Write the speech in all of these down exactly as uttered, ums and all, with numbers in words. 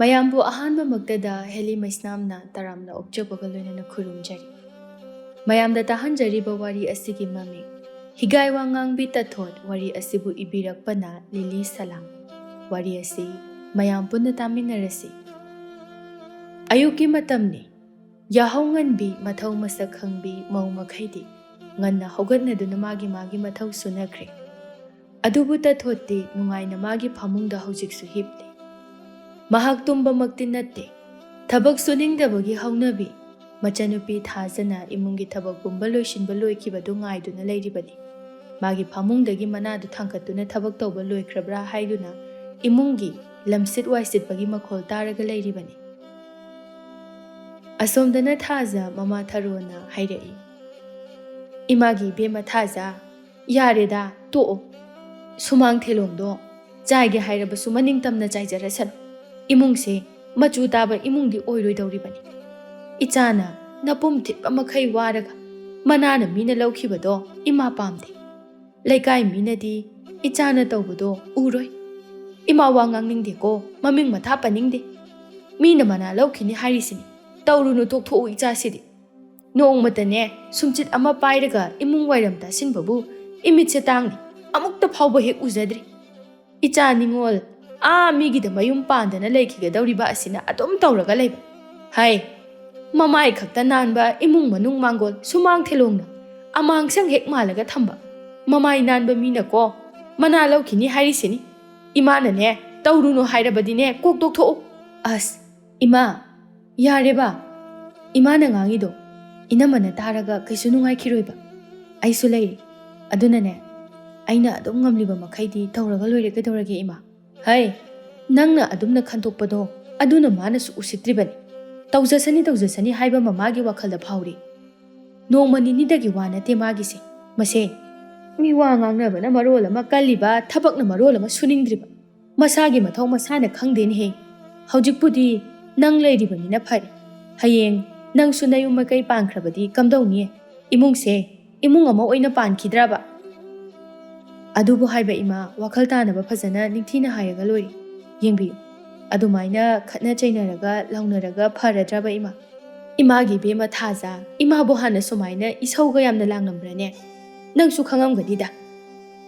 ꯃꯌꯥꯝꯕꯨ ꯑꯍꯥꯟꯕꯃꯛꯇꯗ ꯍꯦꯂꯤ ꯃꯩꯁꯅꯥꯝꯅ ꯇꯔꯥꯝꯅ ꯑꯣꯛꯆꯕꯒ ꯂꯣꯏꯅꯅ ꯈꯨꯔꯨꯝꯖꯔꯤ꯫ ꯃꯌꯥꯝꯗ ꯇꯥꯍꯟꯖꯔꯤꯕ ꯋꯥꯔꯤ ꯑꯁꯤꯒꯤ ꯃꯃꯤꯡ ꯍꯤꯒꯥꯏ ꯋꯥ ꯉꯥꯡꯕꯤ ꯇꯥꯊꯣꯠ꯫ ꯋꯥꯔꯤ ꯑꯁꯤꯕꯨ ꯏꯕꯤꯔꯛꯄꯅ ꯂꯤꯂꯤ ꯁꯂꯥꯝ꯫ ꯋꯥꯔꯤ ꯑꯁꯤ ꯃꯌꯥꯝ ꯄꯨꯟꯅ ꯇꯥꯃꯤꯟꯅꯔꯁꯤ꯫ ꯑꯌꯨꯛꯀꯤ ꯃꯇꯝꯅꯤ꯫ ꯌꯥꯍꯧ ꯉꯟꯕꯤ, ꯃꯊꯧ ꯃꯁꯛ ꯈꯪꯕꯤ ꯃꯧ ꯃꯈꯩꯗꯤ ꯉꯟꯅ ꯍꯧꯒꯠꯅꯗꯨꯅ ꯃꯥꯒꯤ ꯃꯥꯒꯤ ꯃꯊꯧ ꯁꯨꯅꯈ꯭ꯔꯦ꯫ ꯑꯗꯨꯕꯨ ꯇꯥꯊꯣꯠꯇꯤ ꯅꯨꯡꯉꯥꯏꯅ ꯃꯥꯒꯤ ꯐꯃꯨꯡꯗ ꯍꯧꯖꯤꯛꯁꯨ ꯍꯤꯞꯂꯤ꯫ ꯃꯍꯥꯛ ꯇꯨꯝꯕꯃꯛꯇꯤ ꯅꯠꯇꯦ꯫ ꯊꯕꯛ ꯁꯨꯅꯤꯡꯗꯕꯒꯤ ꯍꯧꯅꯕꯤ꯫ ꯃꯆꯟꯅꯨꯄꯤ ꯊꯥꯖꯅ ꯏꯃꯨꯡꯒꯤ ꯊꯕꯛ ꯄꯨꯝꯕ ꯂꯣꯏꯁꯤꯟꯕ ꯂꯣꯏꯈꯤꯕꯗꯨ ꯉꯥꯏꯗꯨꯅ ꯂꯩꯔꯤꯕꯅꯤ꯫ ꯃꯥꯒꯤ ꯐꯃꯨꯡꯗꯒꯤ ꯃꯅꯥꯗꯨ ꯊꯥꯡꯒꯠꯇꯨꯅ ꯊꯕꯛ ꯇꯧꯕ ꯂꯣꯏꯈ꯭ꯔꯕ꯭ꯔꯥ ꯍꯥꯏꯗꯨꯅ ꯏꯃꯨꯡꯒꯤ ꯂꯝꯁꯤꯠ ꯋꯥꯏꯁꯤꯠꯄꯒꯤ ꯃꯈꯣꯜ ꯇꯥꯔꯒ ꯂꯩꯔꯤꯕꯅꯤ꯫ ꯑꯁꯣꯝꯗꯅ ꯊꯥꯖ ꯃꯃꯥ ꯊꯔꯣꯅ ꯍꯥꯏꯔꯛꯏ, "ꯏꯃꯥꯒꯤ ꯏꯕꯦꯝꯃ ꯊꯥꯖ, ꯌꯥꯔꯦꯗ, ꯇꯣꯛꯑꯣ꯫ ꯁꯨꯃꯥꯡ ꯊꯦꯂꯣꯡꯗꯣ ꯆꯥꯏꯒꯦ ꯍꯥꯏꯔꯕꯁꯨ ꯃꯅꯤꯡ ꯇꯝꯅ ꯆꯥꯏꯖꯔꯁꯅꯨ꯫ ꯏꯃꯨꯡꯁꯦ ꯃꯆꯨ ꯇꯥꯕ ꯏꯃꯨꯡꯗꯤ ꯑꯣꯏꯔꯣꯏꯗꯧꯔꯤꯕꯅꯤ꯫ ꯏꯆꯥꯅ ꯅꯄꯨꯝ ꯊꯤꯠꯄ ꯃꯈꯩ ꯋꯥꯔꯒ ꯃꯅꯥꯅ ꯃꯤꯅ ꯂꯧꯈꯤꯕꯗꯣ ꯏꯃꯥ ꯄꯥꯝꯗꯦ꯫ ꯂꯩꯀꯥꯏ ꯃꯤꯅꯗꯤ ꯏꯆꯥꯅ ꯇꯧꯕꯗꯣ ꯎꯔꯣꯏ꯫ ꯏꯃꯥ ꯋꯥ ꯉꯥꯡꯅꯤꯡꯗꯦꯀꯣ, ꯃꯃꯤꯡ ꯃꯊꯥ ꯄꯟꯅꯤꯡꯗꯦ꯫ ꯃꯤꯅ ꯃꯅꯥ ꯂꯧꯈꯤꯅꯤ ꯍꯥꯏꯔꯤꯁꯤꯅꯤ꯫ ꯇꯧꯔꯨꯅꯨ, ꯇꯣꯛꯊꯣꯛꯎ ꯏꯆꯥꯁꯤꯗꯤ꯫ ꯅꯣꯡꯃꯇꯅꯦ ꯁꯨꯝꯆꯤꯠ ꯑꯃ ꯄꯥꯏꯔꯒ ꯏꯃꯨꯡ ꯋꯥꯏꯔꯝ ꯇꯥꯁꯤꯟꯕꯕꯨ ꯏꯃꯤꯠꯁꯦ ꯇꯥꯡꯅꯤ꯫ ꯑꯃꯨꯛꯇ ꯐꯥꯎꯕ ꯍꯦꯛ ꯎꯖꯗ꯭ꯔꯤ꯫ ꯏꯆꯥ ꯅꯤꯉꯣꯜ ꯑꯥ ꯃꯤꯒꯤꯗ ꯃꯌꯨꯝ ꯄꯥꯟꯗꯅ ꯂꯩꯈꯤꯒꯗꯧꯔꯤꯕ ꯑꯁꯤꯅ ꯑꯗꯨꯝ ꯇꯧꯔꯒ ꯂꯩꯕ꯫ ꯍꯥꯏ, ꯃꯃꯥꯏ ꯈꯛꯇ ꯅꯥꯟꯕ ꯏꯃꯨꯡ ꯃꯅꯨꯡ ꯃꯥꯡꯒꯣꯜ ꯁꯨꯃꯥꯡ ꯊꯦꯂꯣꯡꯅ ꯑꯃꯥꯡꯁꯪ ꯍꯦꯛ ꯃꯥꯜꯂꯒ ꯊꯝꯕ꯫ ꯃꯃꯥꯏ ꯅꯥꯟꯕ ꯃꯤꯅꯀꯣ ꯃꯅꯥ ꯂꯧꯈꯤꯅꯤ ꯍꯥꯏꯔꯤꯁꯤꯅꯤ꯫ ꯏꯃꯥꯅꯅꯦ ꯇꯧꯔꯨꯅꯨ ꯍꯥꯏꯔꯕꯗꯤꯅꯦ ꯀꯣꯛ ꯇꯣꯛꯊꯣꯛꯎ꯫ ꯑꯁ, ꯏꯃꯥ, ꯌꯥꯔꯦꯕ꯫ ꯏꯃꯥꯅ ꯉꯥꯡꯉꯤꯗꯣ ꯏꯅꯝꯃꯅ ꯇꯥꯔꯒ ꯀꯩꯁꯨ ꯅꯨꯡꯉꯥꯏꯈꯤꯔꯣꯏꯕ꯫ ꯑꯩꯁꯨ ꯂꯩꯔꯤ꯫ ꯑꯗꯨꯅꯅꯦ, ꯑꯩꯅ ꯑꯗꯨꯝ ꯉꯝꯂꯤꯕ ꯃꯈꯩꯗꯤ ꯇꯧꯔꯒ ꯂꯣꯏꯔꯦ꯫ ꯀꯩꯗꯧꯔꯒꯦ ꯏꯃꯥ? ꯍꯩ, ꯅꯪꯅ ꯑꯗꯨꯝꯅ ꯈꯟꯗꯣꯛꯄꯗꯣ ꯑꯗꯨꯅ ꯃꯥꯅꯁꯨ ꯎꯁꯤꯠꯇ꯭ꯔꯤꯕꯅꯤ꯫ ꯇꯧꯖꯁꯅꯤ, ꯇꯧꯖꯁꯅꯤ ꯍꯥꯏꯕ ꯃꯃꯥꯒꯤ ꯋꯥꯈꯜꯗ ꯐꯥꯎꯔꯤ꯫ ꯅꯣꯡꯃ ꯅꯤꯅꯤꯗꯒꯤ ꯋꯥ ꯅꯠꯇꯦ ꯃꯥꯒꯤꯁꯦ꯫ ꯃꯁꯦ, ꯃꯤ ꯋꯥ ꯉꯥꯡꯅꯕꯅ ꯃꯔꯣꯜ ꯑꯃ ꯀꯜꯂꯤꯕ, ꯊꯕꯛꯅ ꯃꯔꯣꯜ ꯑꯃ ꯁꯨꯅꯤꯡꯗ꯭ꯔꯤꯕ꯫ ꯃꯁꯥꯒꯤ ꯃꯊꯧ ꯃꯁꯥꯅ ꯈꯪꯗꯦꯅꯦꯍꯦ꯫ ꯍꯧꯖꯤꯛꯄꯨꯗꯤ ꯅꯪ ꯂꯩꯔꯤꯕꯅꯤꯅ ꯐꯔꯦ꯫ ꯍꯌꯦꯡ ꯅꯪꯁꯨ ꯅꯌꯨꯝ ꯃꯀꯩ ꯄꯥꯟꯈ꯭ꯔꯕꯗꯤ ꯀꯝꯗꯧꯅꯤ? ꯏꯃꯨꯡꯁꯦ ꯏꯃꯨꯡ ꯑꯃ ꯑꯣꯏꯅ ꯄꯥꯟꯈꯤꯗ꯭ꯔꯕ? ꯑꯗꯨꯕꯨ ꯍꯥꯏꯕ ꯏꯃꯥ, ꯋꯥꯈꯜ ꯇꯥꯅꯕ ꯐꯖꯅ ꯅꯤꯡꯊꯤꯅ ꯍꯥꯏꯔꯒ ꯂꯣꯏꯔꯦ꯫ ꯌꯦꯡꯕꯤꯌꯨ, ꯑꯗꯨꯃꯥꯏꯅ ꯈꯠꯅ ꯆꯩꯅꯔꯒ ꯂꯥꯎꯅꯔꯒ ꯐꯔꯗ꯭ꯔꯕ ꯏꯃꯥ? ꯏꯃꯥꯒꯤ ꯏꯕꯦꯝꯃ ꯊꯥꯖ, ꯏꯃꯥꯕꯨ ꯍꯥꯟꯅ ꯁꯨꯃꯥꯏꯅ ꯏꯁꯧꯒ ꯌꯥꯝꯅ ꯂꯥꯡꯂꯝꯕ꯭ꯔꯅꯦ? ꯅꯪꯁꯨ ꯈꯪꯉꯝꯒꯅꯤꯗ꯫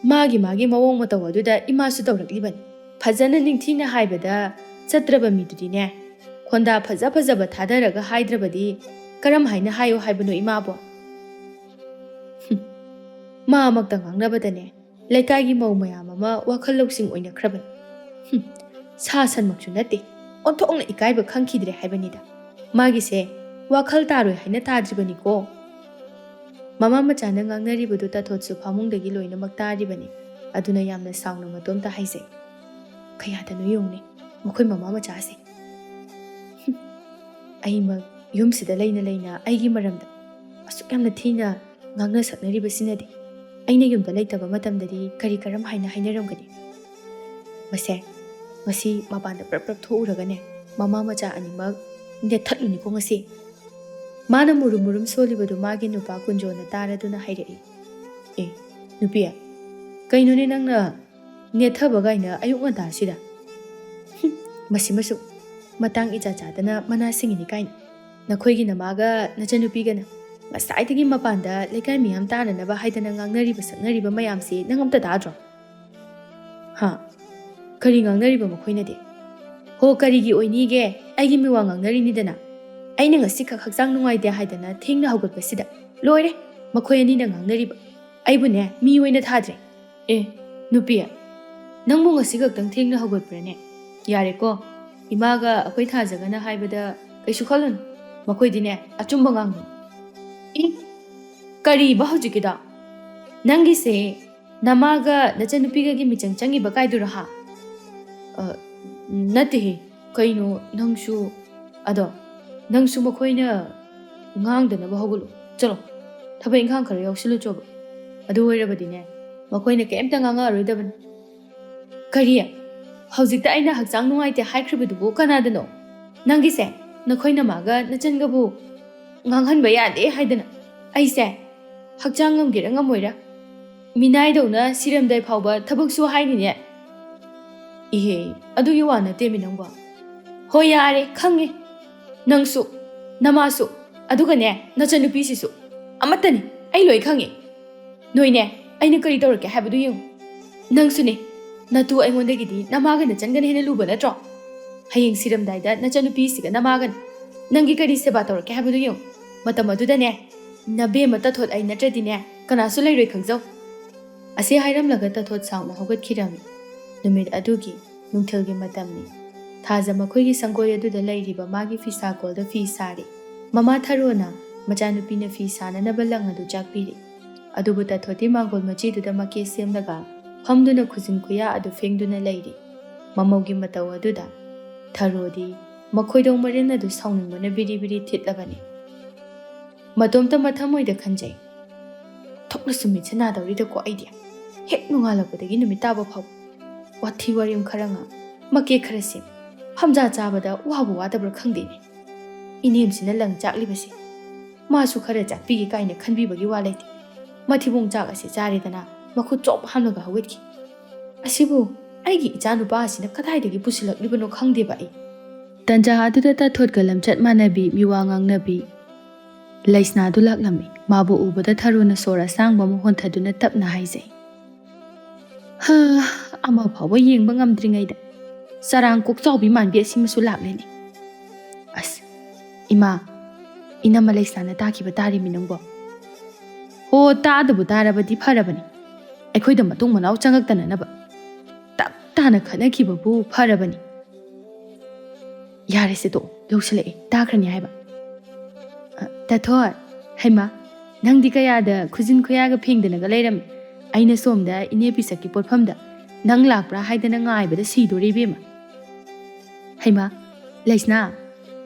ꯃꯥꯒꯤ ꯃꯥꯒꯤ ꯃꯑꯣꯡ ꯃꯇꯧ ꯑꯗꯨꯗ ꯏꯃꯥꯁꯨ ꯇꯧꯔꯛꯂꯤꯕꯅꯤ꯫ ꯐꯖꯅ ꯅꯤꯡꯊꯤꯅ ꯍꯥꯏꯕꯗ ꯆꯠꯇ꯭ꯔꯕ ꯃꯤꯗꯨꯗꯤꯅꯦ, ꯈꯣꯟꯗꯥ ꯐꯖ ꯐꯖꯕ ꯊꯥꯗꯔꯒ ꯍꯥꯏꯗ꯭ꯔꯕꯗꯤ ꯀꯔꯝ ꯍꯥꯏꯅ ꯍꯥꯏꯌꯣ ꯍꯥꯏꯕꯅꯣ ꯏꯃꯥꯕꯣ? ꯍꯨꯝ, ꯃꯥꯃꯛꯇ ꯉꯥꯡꯅꯕꯗꯅꯦ, ꯂꯩꯀꯥꯏꯒꯤ ꯃꯧ ꯃꯌꯥꯝ ꯑꯃ ꯋꯥꯈꯜ ꯂꯧꯁꯤꯡ ꯑꯣꯏꯅꯈ꯭ꯔꯕꯅꯤ꯫ ꯍꯨꯝ, ꯁꯥ ꯁꯟꯃꯛꯁꯨ ꯅꯠꯇꯦ, ꯑꯣꯟꯊꯣꯛꯅ ꯏꯀꯥꯏꯕ ꯈꯪꯈꯤꯗ꯭ꯔꯦ ꯍꯥꯏꯕꯅꯤꯗ꯫ ꯃꯥꯒꯤꯁꯦ ꯋꯥꯈꯜ ꯇꯥꯔꯣꯏ ꯍꯥꯏꯅ ꯇꯥꯗ꯭ꯔꯤꯕꯅꯤꯀꯣ꯫ ꯃꯃꯥ ꯃꯆꯥꯅ ꯉꯥꯡꯅꯔꯤꯕꯗꯨ ꯇꯥꯊꯣꯠꯁꯨ ꯐꯃꯨꯡꯗꯒꯤ ꯂꯣꯏꯅꯃꯛ ꯇꯥꯔꯤꯕꯅꯤ꯫ ꯑꯗꯨꯅ ꯌꯥꯝꯅ ꯁꯥꯎꯅ ꯃꯇꯣꯝꯇ ꯍꯥꯏꯖꯩ, "ꯀꯌꯥꯗꯅꯣ ꯌꯦꯡꯉꯨꯅꯦ, ꯃꯈꯣꯏ ꯃꯃꯥ ꯃꯆꯥꯁꯦ꯫ ꯍꯨꯝ, ꯑꯩꯃꯛ ꯌꯨꯝꯁꯤꯗ ꯂꯩꯅ ꯂꯩꯅ ꯑꯩꯒꯤ ꯃꯔꯝꯗ ꯑꯁꯨꯛ ꯌꯥꯝꯅ ꯊꯤꯅ ꯉꯥꯡꯅ ꯁꯛꯅꯔꯤꯕꯁꯤꯅꯗꯤ ꯑꯩꯅ ꯌꯨꯝꯗ ꯂꯩꯇꯕ ꯃꯇꯝꯗꯗꯤ ꯀꯔꯤ ꯀꯔꯝ ꯍꯥꯏꯅ ꯍꯥꯏꯅꯔꯝꯒꯅꯤ? ꯃꯁꯦ, ꯉꯁꯤ ꯃꯄꯥꯟꯗ ꯄ꯭ꯔꯞ ꯄ꯭ꯔꯞ ꯊꯣꯛꯎꯔꯒꯅꯦ, ꯃꯃꯥ ꯃꯆꯥ ꯑꯅꯤꯃꯛ ꯅꯦꯠꯊꯠꯂꯨꯅꯤꯀꯣ ꯉꯁꯤ꯫" ꯃꯥꯅ ꯃꯨꯔꯨꯝ ꯃꯨꯔꯨꯝ ꯁꯣꯜꯂꯤꯕꯗꯨ ꯃꯥꯒꯤ ꯅꯨꯄꯥ ꯀꯨꯟꯖꯣꯅ ꯇꯥꯔꯗꯨꯅ ꯍꯥꯏꯔꯛꯏ, "ꯑꯦ, ꯅꯨꯄꯤ, ꯀꯩꯅꯣꯅꯦ ꯅꯪꯅ ꯅꯦꯠꯊꯕ ꯀꯥꯏꯅ ꯑꯌꯨꯛ ꯉꯟꯇꯥꯁꯤꯗ? ꯍꯨꯝ, ꯃꯁꯤꯃꯁꯨ ꯃꯇꯥꯡ ꯏꯆꯥ ꯆꯥꯗꯅ ꯃꯅꯥ ꯁꯤꯡꯉꯤꯅꯤ ꯀꯥꯏꯅ꯫ ꯅꯈꯣꯏꯒꯤ ꯅꯃꯥꯒ ꯅꯆꯟꯅꯨꯄꯤꯒꯅ ꯉꯁꯥꯏꯗꯒꯤ ꯃꯄꯥꯟꯗ ꯂꯩꯀꯥꯏ ꯃꯤꯌꯥꯝ ꯇꯥꯅꯅꯕ ꯍꯥꯏꯗꯅ ꯉꯥꯡꯅꯔꯤꯕ ꯁꯛꯅꯔꯤꯕ ꯃꯌꯥꯝꯁꯤ ꯅꯪ ꯑꯝꯇ ꯇꯥꯗ꯭ꯔꯣ? ꯍꯥ? ꯀꯔꯤ ꯉꯥꯡꯅꯔꯤꯕ ꯃꯈꯣꯏꯅꯗꯤ? ꯍꯣ, ꯀꯔꯤꯒꯤ ꯑꯣꯏꯅꯤꯒꯦ? ꯑꯩꯒꯤ ꯃꯤꯋꯥ ꯉꯥꯡꯅꯔꯤꯅꯤꯗꯅ꯫ ꯑꯩꯅ ꯉꯁꯤꯈꯛ ꯍꯛꯆꯥꯡ ꯅꯨꯡꯉꯥꯏꯇꯦ ꯍꯥꯏꯗꯅ ꯊꯦꯡꯅ ꯍꯧꯒꯠꯄꯁꯤꯗ ꯂꯣꯏꯔꯦ ꯃꯈꯣꯏ ꯑꯅꯤꯅ ꯉꯥꯡꯅꯔꯤꯕ꯫ ꯑꯩꯕꯨꯅꯦ ꯃꯤ ꯑꯣꯏꯅ ꯊꯥꯗ꯭ꯔꯦ꯫ ꯑꯦ, ꯅꯨꯄꯤ, ꯅꯪꯕꯨ ꯉꯁꯤ ꯈꯛꯇꯪ ꯊꯦꯡꯅ ꯍꯧꯒꯠꯄ꯭ꯔꯅꯦ? ꯌꯥꯔꯦꯀꯣ, ꯏꯃꯥꯒ ꯑꯩꯈꯣꯏ ꯊꯥꯖꯒꯅ ꯍꯥꯏꯕꯗ ꯀꯩꯁꯨ ꯈꯜꯂꯨꯅꯨ꯫ ꯃꯈꯣꯏꯗꯤꯅꯦ ꯑꯆꯨꯝꯕ ꯉꯥꯡꯕꯅꯤ꯫" ꯏ, ꯀꯔꯤꯕ ꯍꯧꯖꯤꯛꯀꯤꯗꯣ? ꯅꯪꯒꯤꯁꯦ ꯅꯃꯥꯒ ꯅꯆꯟꯅꯨꯄꯤꯒꯒꯤ ꯃꯤꯆꯪ ꯆꯪꯉꯤꯕ ꯀꯥꯏꯗꯨꯔꯣ ꯍꯥ? ꯑ, ꯅꯠꯇꯦꯍꯦ, ꯀꯩꯅꯣ ꯅꯪꯁꯨ? ꯑꯗꯣ ꯅꯪꯁꯨ ꯃꯈꯣꯏꯅ ꯉꯥꯡꯗꯅꯕ ꯍꯧꯒꯠꯂꯣ꯫ ꯆꯠꯂꯣ, ꯊꯕꯛ ꯏꯪꯈꯥꯡ ꯈꯔ ꯌꯥꯎꯁꯤꯜꯂꯨ ꯆꯣꯕ꯫ ꯑꯗꯨ ꯑꯣꯏꯔꯕꯗꯤꯅꯦ, ꯃꯈꯣꯏꯅ ꯀꯩꯝꯇ ꯉꯥꯡꯉꯛꯑꯔꯣꯏꯗꯕꯅꯤ꯫ ꯀꯔꯤ? ꯍꯧꯖꯤꯛꯇ ꯑꯩꯅ ꯍꯛꯆꯥꯡ ꯅꯨꯡꯉꯥꯏꯇꯦ ꯍꯥꯏꯈ꯭ꯔꯤꯕꯗꯨꯕꯨ ꯀꯅꯥꯗꯅꯣ? ꯅꯪꯒꯤꯁꯦ ꯅꯈꯣꯏ ꯅꯃꯥꯒ ꯅꯆꯟꯒꯕꯨ ꯉꯥꯡꯍꯟꯕ ꯌꯥꯗꯦ ꯍꯥꯏꯗꯅ꯫ ꯑꯩꯁꯦ ꯍꯛꯆꯥꯡ ꯉꯝꯒꯦꯔꯥ ꯉꯝꯃꯣꯏꯔꯥ, ꯃꯤꯅꯥꯏꯗꯧꯅ ꯁꯤꯔꯝꯗꯥꯏ ꯐꯥꯎꯕ ꯊꯕꯛꯁꯨ ꯍꯥꯏꯅꯤꯅꯦ꯫ ꯏꯍꯦ, ꯑꯗꯨꯒꯤ ꯋꯥ ꯅꯠꯇꯦꯃꯤ ꯅꯪꯕꯣ꯫ ꯍꯣꯏ, ꯌꯥꯔꯦ, ꯈꯪꯉꯦ꯫ ꯅꯪꯁꯨ, ꯅꯃꯥꯁꯨ, ꯑꯗꯨꯒꯅꯦ, ꯅꯆꯟꯅꯨꯄꯤꯁꯤꯁꯨ꯫ ꯑꯃꯠꯇꯅꯤ, ꯑꯩ ꯂꯣꯏ ꯈꯪꯉꯦ꯫ ꯅꯣꯏꯅꯦ, ꯑꯩꯅ ꯀꯔꯤ ꯇꯧꯔꯛꯀꯦ ꯍꯥꯏꯕꯗꯨ ꯌꯦꯡꯉꯨ꯫ ꯅꯪꯁꯨꯅꯦ, ꯅꯇꯨ ꯑꯩꯉꯣꯟꯗꯒꯤꯗꯤ ꯅꯃꯥꯒ ꯅꯆꯟꯒꯅ ꯍꯦꯟꯅ ꯂꯨꯕ ꯅꯠꯇ꯭ꯔꯣ? ꯍꯌꯦꯡ ꯁꯤꯔꯝꯗꯥꯏꯗ ꯅꯆꯟꯅꯨꯄꯤꯁꯤꯒ ꯅꯃꯥꯒꯅ ꯅꯪꯒꯤ ꯀꯔꯤ ꯁꯦꯕꯥ ꯇꯧꯔꯛꯀꯦ ꯍꯥꯏꯕꯗꯨ ꯌꯦꯡꯉꯨ꯫ ꯃꯇꯝ ꯑꯗꯨꯗꯅꯦ, ꯅꯕꯦꯝꯃ ꯇꯥꯊꯣꯠ ꯑꯩ ꯅꯠꯇ꯭ꯔꯗꯤꯅꯦ, ꯀꯅꯥꯁꯨ ꯂꯩꯔꯣꯏ ꯈꯪꯖꯧ꯫ ꯑꯁꯤ ꯍꯥꯏꯔꯝꯂꯒ ꯇꯥꯊꯣꯠ ꯁꯥꯎꯅ ꯍꯧꯒꯠꯈꯤꯔꯝꯃꯤ꯫ ꯅꯨꯃꯤꯠ ꯑꯗꯨꯒꯤ ꯅꯨꯡꯊꯤꯜꯒꯤ ꯃꯇꯝꯅꯤ꯫ ꯊꯥꯖ ꯃꯈꯣꯏꯒꯤ ꯁꯪꯒꯣꯏ ꯑꯗꯨꯗ ꯂꯩꯔꯤꯕ ꯃꯥꯒꯤ ꯐꯤꯁꯥꯀꯣꯜꯗ ꯐꯤ ꯁꯥꯔꯤ꯫ ꯃꯃꯥ ꯊꯔꯣꯅ ꯃꯆꯥꯅꯨꯄꯤꯅ ꯐꯤ ꯁꯥꯅꯅꯕ ꯂꯪ ꯑꯗꯨ ꯆꯥꯛꯄꯤꯔꯤ꯫ ꯑꯗꯨꯕꯨ ꯇꯥꯊꯣꯠꯇꯤ ꯃꯥꯡꯒꯣꯜ ꯃꯆꯤꯗꯨꯗ ꯃꯀꯦ ꯁꯦꯝꯂꯒ ꯐꯝꯗꯨꯅ ꯈꯨꯖꯤꯟ ꯈꯨꯌꯥ ꯑꯗꯨ ꯐꯦꯡꯗꯨꯅ ꯂꯩꯔꯤ꯫ ꯃꯃꯧꯒꯤ ꯃꯇꯧ ꯑꯗꯨꯗ ꯊꯔꯣꯗꯤ ꯃꯈꯣꯏꯗꯣꯡ ꯃꯔꯤꯜ ꯑꯗꯨ ꯁꯥꯎꯅꯤꯡꯕꯅ ꯕꯤꯔꯤ ꯕꯤꯔꯤ ꯊꯤꯠꯂꯕꯅꯤ꯫ ꯃꯇꯣꯝꯇ ꯃꯊꯃꯣꯏꯗ ꯈꯟꯖꯩ, "ꯊꯣꯛꯂꯁꯨ ꯃꯤꯠꯁꯦ ꯅꯥꯗꯧꯔꯤꯗꯀꯣ ꯑꯩꯗꯤ꯫ ꯍꯦꯛ ꯅꯣꯡꯉꯥꯜꯂꯛꯄꯗꯒꯤ ꯅꯨꯃꯤꯠ ꯇꯥꯕ ꯐꯥꯎꯕ ꯋꯥꯊꯤ ꯋꯥꯔꯦꯝ ꯈꯔ ꯉꯥꯡ, ꯃꯀꯦ ꯈꯔ ꯁꯦꯝ, ꯐꯝꯖꯥ ꯆꯥꯕꯗ ꯋꯥꯕꯨ ꯋꯥꯗꯕ꯭ꯔꯥ ꯈꯪꯗꯦꯅꯦ꯫ ꯏꯅꯦꯝꯁꯤꯅ ꯂꯪ ꯆꯥꯛꯂꯤꯕꯁꯦ ꯃꯥꯁꯨ ꯈꯔ ꯆꯥꯛꯄꯤꯒꯦ ꯀꯥꯏꯅ ꯈꯟꯕꯤꯕꯒꯤ ꯋꯥ ꯂꯩꯇꯦ꯫ ꯃꯊꯤꯕꯣꯡ ꯆꯥꯛ ꯑꯁꯤ ꯆꯥꯔꯦꯗꯅ ꯃꯈꯨꯠ ꯆꯣꯞ ꯍꯥꯝꯂꯒ ꯍꯧꯒꯠꯈꯤ꯫ ꯑꯁꯤꯕꯨ ꯑꯩꯒꯤ ꯏꯆꯥ ꯅꯨꯄꯥ ꯑꯁꯤꯅ ꯀꯗꯥꯏꯗꯒꯤ ꯄꯨꯁꯤꯜꯂꯛꯂꯤꯕꯅꯣ ꯈꯪꯗꯦꯕ ꯑꯩ꯫" ꯇꯟꯖꯥ ꯑꯗꯨꯗ ꯇꯥꯊꯣꯠꯀ ꯂꯝꯆꯠ ꯃꯥꯟꯅꯕꯤ, ꯃꯤꯋꯥ ꯉꯥꯡꯅꯕꯤ ꯂꯩꯁꯅꯥꯗꯨ ꯂꯥꯛꯂꯝꯃꯤ꯫ ꯃꯥꯕꯨ ꯎꯕꯗ ꯊꯔꯣꯅ ꯁꯣꯔ ꯑꯁꯥꯡꯕ ꯑꯃ ꯍꯣꯟꯊꯗꯨꯅ ꯇꯞꯅ ꯍꯥꯏꯖꯩ, "ꯍꯥ, ꯑꯃ ꯐꯥꯎꯕ ꯌꯦꯡꯕ ꯉꯝꯗ꯭ꯔꯤꯉꯩꯗ ꯆꯔꯥꯡ ꯀꯣꯛꯆꯥꯎꯕꯤ ꯃꯥꯟꯕꯤ ꯑꯁꯤꯃꯁꯨ ꯂꯥꯛꯂꯦꯅꯦ꯫ ꯑꯁ, ꯏꯃꯥ, ꯏꯅꯝꯃ ꯂꯩꯁꯅꯥꯅ ꯇꯥꯈꯤꯕ ꯇꯥꯔꯤꯃꯤ ꯅꯪꯕꯣ꯫ ꯍꯣ, ꯇꯥꯗꯕꯨ ꯇꯥꯔꯕꯗꯤ ꯐꯔꯕꯅꯤ꯫ ꯑꯩꯈꯣꯏꯗ ꯃꯇꯨꯡ ꯃꯅꯥꯎ ꯆꯪꯉꯛꯇꯅꯅꯕ꯫ ꯇꯞ ꯇꯥꯅ ꯈꯠꯅꯈꯤꯕꯕꯨ ꯐꯔꯕꯅꯤ꯫" "ꯌꯥꯔꯦꯁꯦ, ꯇꯣꯛꯑꯣ, ꯌꯧꯁꯤꯜꯂꯛꯑꯦ, ꯇꯥꯈ꯭ꯔꯅꯤ ꯍꯥꯏꯕ꯫" "ꯑ, ꯇꯥꯊꯣꯏ, ꯍꯩꯃꯥ, ꯅꯪꯗꯤ ꯀꯌꯥꯗ ꯈꯨꯖꯤꯟ ꯈꯨꯌꯥꯒ ꯐꯦꯡꯗꯅꯒ ꯂꯩꯔꯝꯃꯤ? ꯑꯩꯅ ꯁꯣꯝꯗ ꯏꯅꯦ ꯄꯤꯁꯛꯀꯤ ꯄꯣꯠꯐꯝꯗ ꯅꯪ ꯂꯥꯛꯄ꯭ꯔꯥ ꯍꯥꯏꯗꯅ ꯉꯥꯏꯕꯗ ꯁꯤꯗꯣꯔꯦ ꯏꯕꯦꯝꯃ꯫" "ꯍꯩꯃꯥ, ꯂꯩꯁꯅꯥ,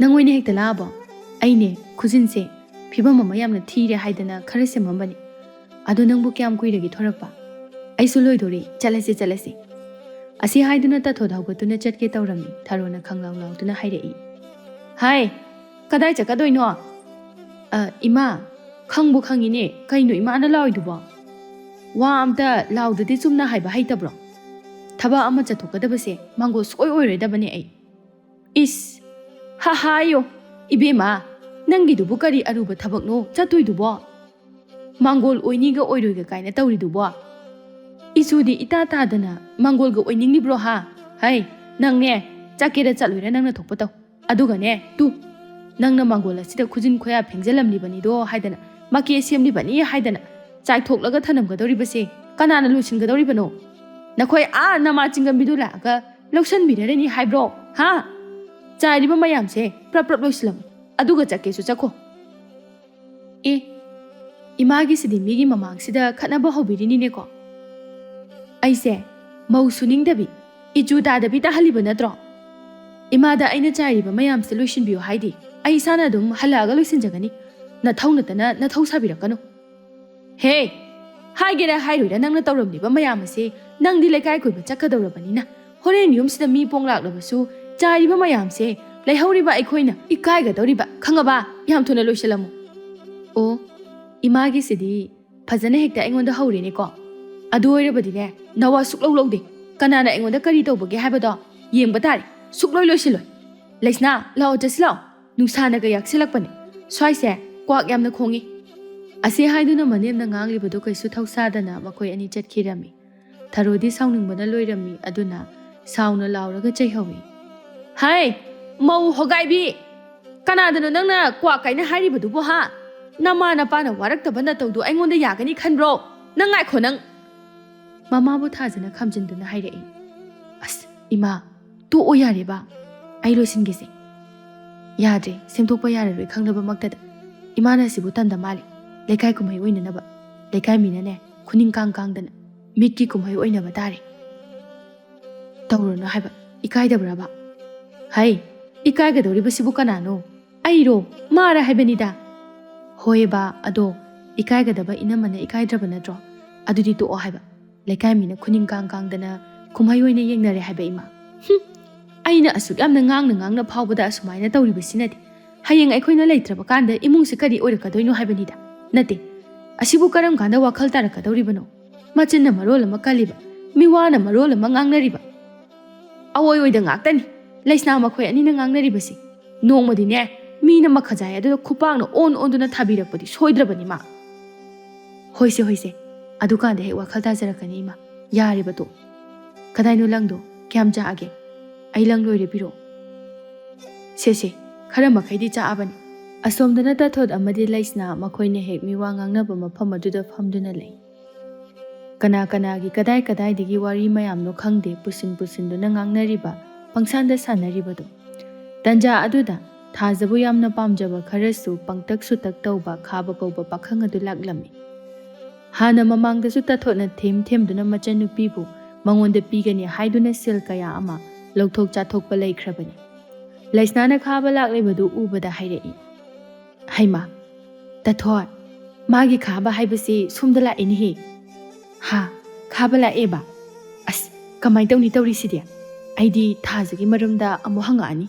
ꯅꯪ ꯑꯣꯏꯅ ꯍꯦꯛꯇ ꯂꯥꯛꯑꯕꯣ? ꯑꯩꯅꯦ, ꯈꯨꯖꯤꯟꯁꯦ ꯐꯤꯕꯝ ꯑꯃ ꯌꯥꯝꯅ ꯊꯤꯔꯦ ꯍꯥꯏꯗꯅ ꯈꯔ ꯁꯦꯝꯃꯝꯕꯅꯤ꯫ ꯑꯗꯣ ꯅꯪꯕꯨ ꯀꯌꯥꯝ ꯀꯨꯏꯔꯒꯦ ꯊꯣꯔꯛꯄ? ꯑꯩꯁꯨ ꯂꯣꯏꯗꯣꯔꯦ, ꯆꯠꯂꯁꯤ, ꯆꯠꯂꯁꯤ꯫" ꯑꯁꯤ ꯍꯥꯏꯗꯨꯅ ꯇꯥꯊꯣꯠ ꯍꯧꯒꯠꯇꯨꯅ ꯆꯠꯀꯦ ꯇꯧꯔꯝꯃꯤ꯫ ꯊꯔꯣꯅ ꯈꯪꯂꯥꯎ ꯂꯥꯎꯗꯨꯅ ꯍꯥꯏꯔꯛꯏ, "ꯍꯥꯏ, ꯀꯗꯥꯏ ꯆꯠꯀꯗꯣꯏꯅꯣ?" "ꯑ, ꯏꯃꯥ, ꯈꯪꯕꯨ ꯈꯪꯉꯤꯅꯦ, ꯀꯩꯅꯣ ꯏꯃꯥꯅ ꯂꯥꯎꯏꯗꯨꯕꯣ? ꯋꯥ ꯑꯝꯇ ꯂꯥꯎꯗꯗꯤ ꯆꯨꯝꯅ ꯍꯥꯏꯕ ꯍꯩꯇꯕ꯭ꯔꯣ?" ꯊꯕꯛ ꯑꯃ ꯆꯠꯊꯣꯛꯀꯗꯕꯁꯦ ꯃꯥꯡꯒꯣꯜ ꯁꯨꯛꯑꯣꯏ ꯑꯣꯏꯔꯣꯏꯗꯕꯅꯦ ꯑꯩ꯫ ꯏꯁ! ꯍꯥ ꯍꯥ ꯑꯌꯣ! ꯏꯕꯦꯝꯃ, ꯅꯪꯒꯤꯗꯨꯕꯨ ꯀꯔꯤ ꯑꯔꯨꯕ ꯊꯕꯛꯅꯣ ꯆꯠꯇꯣꯏꯗꯨꯕꯣ? ꯃꯥꯡꯒꯣꯜ ꯑꯣꯏꯅꯤꯒ ꯑꯣꯏꯔꯣꯏꯒ ꯀꯥꯏꯅ ꯇꯧꯔꯤꯗꯨꯕꯣ? ꯏꯆꯨꯗꯤ ꯏꯇꯥ ꯇꯥꯗꯅ ꯃꯥꯡꯒꯣꯜꯒ ꯑꯣꯏꯅꯤꯡꯂꯤꯕ꯭ꯔꯣ ꯍꯥ? ꯍꯩ, ꯅꯪꯅꯦ, ꯆꯠꯀꯦꯔ ꯆꯠꯂꯣꯏꯔ ꯅꯪꯅ ꯊꯣꯛꯄ ꯇꯧ꯫ ꯑꯗꯨꯒꯅꯦ, ꯇꯨ, ꯅꯪꯅ ꯃꯥꯡꯒꯣꯜ ꯑꯁꯤꯗ ꯈꯨꯖꯤꯟ ꯈꯨꯌꯥ ꯐꯦꯡꯖꯜꯂꯝꯂꯤꯕꯅꯤꯗꯣ ꯍꯥꯏꯗꯅ, ꯃꯀꯦ ꯁꯦꯝꯂꯤꯕꯅꯤ ꯍꯥꯏꯗꯅ ꯆꯥꯏꯊꯣꯛꯂꯒ ꯊꯅꯝꯒꯗꯧꯔꯤꯕꯁꯦ ꯀꯅꯥꯅ ꯂꯣꯏꯁꯤꯟꯒꯗꯧꯔꯤꯕꯅꯣ? ꯅꯈꯣꯏ ꯑꯥ ꯅꯃꯥ ꯆꯤꯡꯒꯝꯕꯤꯗꯨ ꯂꯥꯛꯑꯒ ꯂꯧꯁꯟꯕꯤꯔꯔꯅꯤ ꯍꯥꯏꯕ꯭ꯔꯣ? ꯍꯥ? ꯆꯥꯏꯔꯤꯕ ꯃꯌꯥꯝꯁꯦ ꯄ꯭ꯔꯞ ꯄ꯭ꯔꯞ ꯂꯣꯏꯁꯤꯜꯂꯝꯃꯨ, ꯑꯗꯨꯒ ꯆꯠꯀꯦꯁꯨ ꯆꯠꯈꯣ꯫ ꯑꯦ, ꯏꯃꯥꯒꯤꯁꯤꯗꯤ ꯃꯤꯒꯤ ꯃꯃꯥꯡꯁꯤꯗ ꯈꯠꯅꯕ ꯍꯧꯕꯤꯔꯤꯅꯤꯅꯦꯀꯣ꯫ ꯑꯩꯁꯦ ꯃꯧ ꯁꯨꯅꯤꯡꯗꯕꯤ, ꯏꯆꯨ ꯇꯥꯗꯕꯤ ꯇꯥꯍꯜꯂꯤꯕ ꯅꯠꯇ꯭ꯔꯣ? ꯏꯃꯥꯗ ꯑꯩꯅ ꯆꯥꯏꯔꯤꯕ ꯃꯌꯥꯝꯁꯦ ꯂꯣꯏꯁꯤꯟꯕꯤꯌꯨ ꯍꯥꯏꯗꯤ, ꯑꯩ ꯏꯁꯥꯅ ꯑꯗꯨꯝ ꯍꯜꯂꯛꯑꯒ ꯂꯣꯏꯁꯤꯟꯖꯒꯅꯤ꯫ ꯅꯊꯧ ꯅꯠꯇꯅ ꯅꯊꯧ ꯁꯥꯕꯤꯔꯛꯀꯅꯨ꯫ ꯍꯦ! ꯍꯥꯏꯒꯦꯔꯥ ꯍꯥꯏꯔꯣꯏꯔꯥ ꯅꯪꯅ ꯇꯧꯔꯝꯂꯤꯕ ꯃꯌꯥꯝ ꯑꯁꯤ ꯅꯪꯗꯤ ꯂꯩꯀꯥꯏ ꯀꯣꯏꯕ ꯆꯠꯀꯗꯧꯔꯕꯅꯤꯅ, ꯍꯣꯔꯦꯟ ꯌꯨꯝꯁꯤꯗ ꯃꯤ ꯄꯣꯡ ꯂꯥꯛꯂꯕꯁꯨ ꯆꯥꯏꯔꯤꯕ ꯃꯌꯥꯝꯁꯦ ꯂꯩꯍꯧꯔꯤꯕ ꯑꯩꯈꯣꯏꯅ ꯏꯀꯥꯏꯒꯗꯧꯔꯤꯕ, ꯈꯪꯉꯕ? ꯌꯥꯝ ꯊꯨꯅ ꯂꯣꯏꯁꯤꯜꯂꯝꯃꯨ꯫ ꯑꯣ, ꯏꯃꯥꯒꯤꯁꯤꯗꯤ ꯐꯖꯅ ꯍꯦꯛꯇ ꯑꯩꯉꯣꯟꯗ ꯍꯧꯔꯦꯅꯦꯀꯣ꯫ ꯑꯗꯨ ꯑꯣꯏꯔꯕꯗꯤꯅꯦ, ꯅꯋꯥ ꯁꯨꯛꯂꯧ ꯂꯧꯗꯦ꯫ ꯀꯅꯥꯅ ꯑꯩꯉꯣꯟꯗ ꯀꯔꯤ ꯇꯧꯕꯒꯦ ꯍꯥꯏꯕꯗꯣ ꯌꯦꯡꯕ ꯇꯥꯔꯦ꯫ ꯁꯨꯛꯂꯣꯏ ꯂꯣꯏꯁꯤꯜꯂꯣꯏ꯫ ꯂꯩꯁꯅꯥ, ꯂꯥꯛꯑꯣ, ꯆꯠꯁꯤ ꯂꯥꯛꯑꯣ꯫ ꯅꯨꯡꯁꯥꯅꯒ ꯌꯥꯛꯁꯤꯜꯂꯛꯄꯅꯦ꯫ ꯁ꯭ꯋꯥꯏꯁꯦ ꯀ꯭ꯋꯥꯛ ꯌꯥꯝꯅ ꯈꯣꯡꯉꯤ꯫ ꯑꯁꯤ ꯍꯥꯏꯗꯨꯅ ꯃꯅꯦꯝꯅ ꯉꯥꯡꯂꯤꯕꯗꯨ ꯀꯩꯁꯨ ꯊꯧꯁꯥꯗꯅ ꯃꯈꯣꯏ ꯑꯅꯤ ꯆꯠꯈꯤꯔꯝꯃꯤ꯫ ꯊꯔꯣꯗꯤ ꯁꯥꯎꯅꯤꯡꯕꯅ ꯂꯣꯏꯔꯝꯃꯤ, ꯑꯗꯨꯅ ꯁꯥꯎꯅ ꯂꯥꯎꯔꯒ ꯆꯩꯍꯧꯏ꯫ ꯍꯥꯏ, ꯃꯧ ꯍꯣꯒꯥꯏꯕꯤ! ꯀꯅꯥꯗꯅꯣ ꯅꯪꯅ ꯀ꯭ꯋꯥꯛ ꯀꯥꯏꯅ ꯍꯥꯏꯔꯤꯕꯗꯨꯕꯨ, ꯍꯥ? ꯅꯃꯥ ꯅꯄꯥꯅ ꯋꯥꯔꯛꯇꯕ ꯅꯇꯧꯗꯨ ꯑꯩꯉꯣꯟꯗ ꯌꯥꯒꯅꯤ ꯈꯟꯕ꯭ꯔꯣ? ꯅꯪ ꯉꯥꯏꯈꯣ ꯅꯪ! ꯃꯃꯥꯕꯨ ꯊꯥꯖꯅ ꯈꯥꯝꯖꯤꯟꯗꯨꯅ ꯍꯥꯏꯔꯛꯏ꯫ ꯑꯁ, ꯏꯃꯥ, ꯇꯣꯛꯑꯣ ꯌꯥꯔꯦꯕ, ꯑꯩ ꯂꯣꯏꯁꯤꯟꯒꯦꯁꯦ꯫ ꯌꯥꯗ꯭ꯔꯦ, ꯁꯦꯝꯗꯣꯛꯄ ꯌꯥꯔꯔꯣꯏ ꯈꯪꯂꯕꯃꯛꯇꯗ꯫ ꯏꯃꯥꯅ ꯑꯁꯤꯕꯨ ꯇꯟꯗ ꯃꯥꯜꯂꯦ꯫ ꯂꯩꯀꯥꯏ ꯀꯨꯝꯍꯩ ꯑꯣꯏꯅꯅꯕ, ꯂꯩꯀꯥꯏ ꯃꯤꯅꯅꯦ ꯈꯨꯅꯤꯡ ꯀꯥꯡ ꯀꯥꯡꯗꯅ ꯃꯤꯠꯀꯤ ꯀꯨꯝꯍꯩ ꯑꯣꯏꯅꯕ ꯇꯥꯔꯦ꯫ ꯇꯧꯔꯨꯅꯨ ꯍꯥꯏꯕ, ꯏꯀꯥꯏꯗꯕ꯭ꯔꯕ? ꯍꯩ, ꯏꯀꯥꯏꯒꯗꯧꯔꯤꯕꯁꯤꯕꯨ ꯀꯅꯥꯅꯣ? ꯑꯩꯔꯣ? ꯃꯥꯔ ꯍꯥꯏꯕꯅꯤꯗ꯫ ꯍꯣꯏꯕ, ꯑꯗꯣ ꯏꯀꯥꯏꯒꯗꯕ ꯏꯅꯝꯃꯅ ꯏꯀꯥꯏꯗ꯭ꯔꯕ ꯅꯠꯇ꯭ꯔꯣ? ꯑꯗꯨꯗꯤ ꯇꯣꯛꯑꯣ ꯍꯥꯏꯕ꯫ ꯂꯩꯀꯥꯏ ꯃꯤꯅ ꯈꯨꯅꯤꯡ ꯀꯥꯡ ꯀꯥꯡꯗꯅ ꯀꯨꯝꯍꯩ ꯑꯣꯏꯅ ꯌꯦꯡꯅꯔꯦ ꯍꯥꯏꯕ, ꯏꯃꯥ꯫ ꯍꯨꯝ! ꯑꯩꯅ ꯑꯁꯨꯛ ꯌꯥꯝꯅ ꯉꯥꯡꯅ ꯉꯥꯡꯅ ꯐꯥꯎꯕꯗ ꯑꯁꯨꯃꯥꯏꯅ ꯇꯧꯔꯤꯕꯁꯤꯅꯗꯤ ꯍꯌꯦꯡ ꯑꯩꯈꯣꯏꯅ ꯂꯩꯇ꯭ꯔꯕ ꯀꯥꯟꯗ ꯏꯃꯨꯡꯁꯦ ꯀꯔꯤ ꯑꯣꯏꯔꯛꯀꯗꯣꯏꯅꯣ ꯍꯥꯏꯕꯅꯤꯗ꯫ ꯅꯠꯇꯦ, ꯑꯁꯤꯕꯨ ꯀꯔꯝ ꯀꯥꯟꯗ ꯋꯥꯈꯜ ꯇꯥꯔꯛꯀꯗꯧꯔꯤꯕꯅꯣ? ꯃꯆꯤꯟꯅ ꯃꯔꯣꯜ ꯑꯃ ꯀꯜꯂꯤꯕ, ꯃꯤꯋꯥꯅ ꯃꯔꯣꯜ ꯑꯃ ꯉꯥꯡꯅꯔꯤꯕ꯫ ꯑꯑꯣꯏ ꯑꯣꯏꯗ ꯉꯥꯛꯇꯅꯤ ꯂꯩꯁꯅꯥ ꯃꯈꯣꯏ ꯑꯅꯤꯅ ꯉꯥꯡꯅꯔꯤꯕꯁꯤ꯫ ꯅꯣꯡꯃꯗꯤꯅꯦ, ꯃꯤꯅ ꯃꯈꯖꯥꯏ ꯑꯗꯨꯗ ꯈꯨꯄꯥꯛꯅ ꯑꯣꯟ ꯑꯣꯟꯗꯨꯅ ꯊꯥꯕꯤꯔꯛꯄꯗꯤ ꯁꯣꯏꯗ꯭ꯔꯕꯅꯤ ꯃꯥ꯫ ꯍꯣꯏꯁꯦ, ꯍꯣꯏꯁꯦ, ꯑꯗꯨꯀꯥꯟꯗ ꯍꯦꯛ ꯋꯥꯈꯜ ꯇꯥꯖꯔꯛꯀꯅꯤ ꯏꯃꯥ꯫ ꯌꯥꯔꯦꯕ ꯇꯣ꯫ ꯀꯗꯥꯏꯅꯣ ꯂꯪꯗꯣ? ꯀꯌꯥꯝ ꯆꯥꯛꯑꯒꯦ? ꯑꯩ ꯂꯪ ꯂꯣꯏꯔꯦ, ꯄꯤꯔꯛꯑꯣ꯫ ꯁꯦ, ꯁꯦ, ꯈꯔ ꯃꯈꯩꯗꯤ ꯆꯥꯛꯑꯕꯅꯤ꯫ ꯑꯁꯣꯝꯗꯅ ꯇꯥꯊꯣꯠ ꯑꯃꯗꯤ ꯂꯩꯁꯅꯥ ꯃꯈꯣꯏꯅ ꯍꯦꯛ ꯃꯤꯋꯥ ꯉꯥꯡꯅꯕ ꯃꯐꯝ ꯑꯗꯨꯗ ꯐꯝꯗꯨꯅ ꯂꯩ꯫ ꯀꯅꯥ ꯀꯅꯥꯒꯤ ꯀꯗꯥꯏ ꯀꯗꯥꯏꯗꯒꯤ ꯋꯥꯔꯤ ꯃꯌꯥꯝꯅꯣ ꯈꯪꯗꯦ ꯄꯨꯁꯤꯟ ꯄꯨꯁꯤꯟꯗꯨꯅ ꯉꯥꯡꯅꯔꯤꯕ, ꯄꯪꯁꯥꯟꯗ ꯁꯥꯟꯅꯔꯤꯕꯗꯣ꯫ ꯇꯟꯖꯥ ꯑꯗꯨꯗ ꯊꯥꯖꯕꯨ ꯌꯥꯝꯅ ꯄꯥꯝꯖꯕ ꯈꯔꯁꯨ ꯄꯪꯇꯛ ꯁꯨꯇꯛ ꯇꯧꯕ ꯈꯥꯕ ꯀꯧꯕ ꯄꯥꯈꯪ ꯑꯗꯨ ꯂꯥꯛꯂꯝꯃꯤ꯫ ꯍꯥꯟꯅ ꯃꯃꯥꯡꯗꯁꯨ ꯇꯥꯊꯣꯠꯅ ꯊꯦꯝ ꯊꯦꯝꯗꯨꯅ ꯃꯆꯟꯅꯨꯄꯤꯕꯨ ꯃꯉꯣꯟꯗ ꯄꯤꯒꯅꯤ ꯍꯥꯏꯗꯨꯅ ꯁꯦꯜ ꯀꯌꯥ ꯑꯃ ꯂꯧꯊꯣꯛ ꯆꯥꯊꯣꯛꯄ ꯂꯩꯈ꯭ꯔꯕꯅꯤ꯫ ꯂꯩꯁꯅꯥꯅ ꯈꯥꯕ ꯂꯥꯛꯂꯤꯕꯗꯨ ꯎꯕꯗ ꯍꯥꯏꯔꯛꯏ, "ꯍꯩꯃꯥ, ꯇꯥꯊꯣꯠ, ꯃꯥꯒꯤ ꯈꯥꯕ ꯍꯥꯏꯕꯁꯤ ꯁꯣꯝꯗ ꯂꯥꯛꯏꯅꯦꯍꯦ!" "ꯍꯥ? ꯈꯥꯕ ꯂꯥꯛꯑꯦꯕ? ꯑꯁ, ꯀꯃꯥꯏꯅ ꯇꯧꯅꯤ ꯇꯧꯔꯤꯁꯤꯗꯤ? ꯑꯩꯗꯤ ꯊꯥꯖꯒꯤ ꯃꯔꯝꯗ ꯑꯃꯨꯛ ꯍꯪꯉꯛꯑꯅꯤ꯫"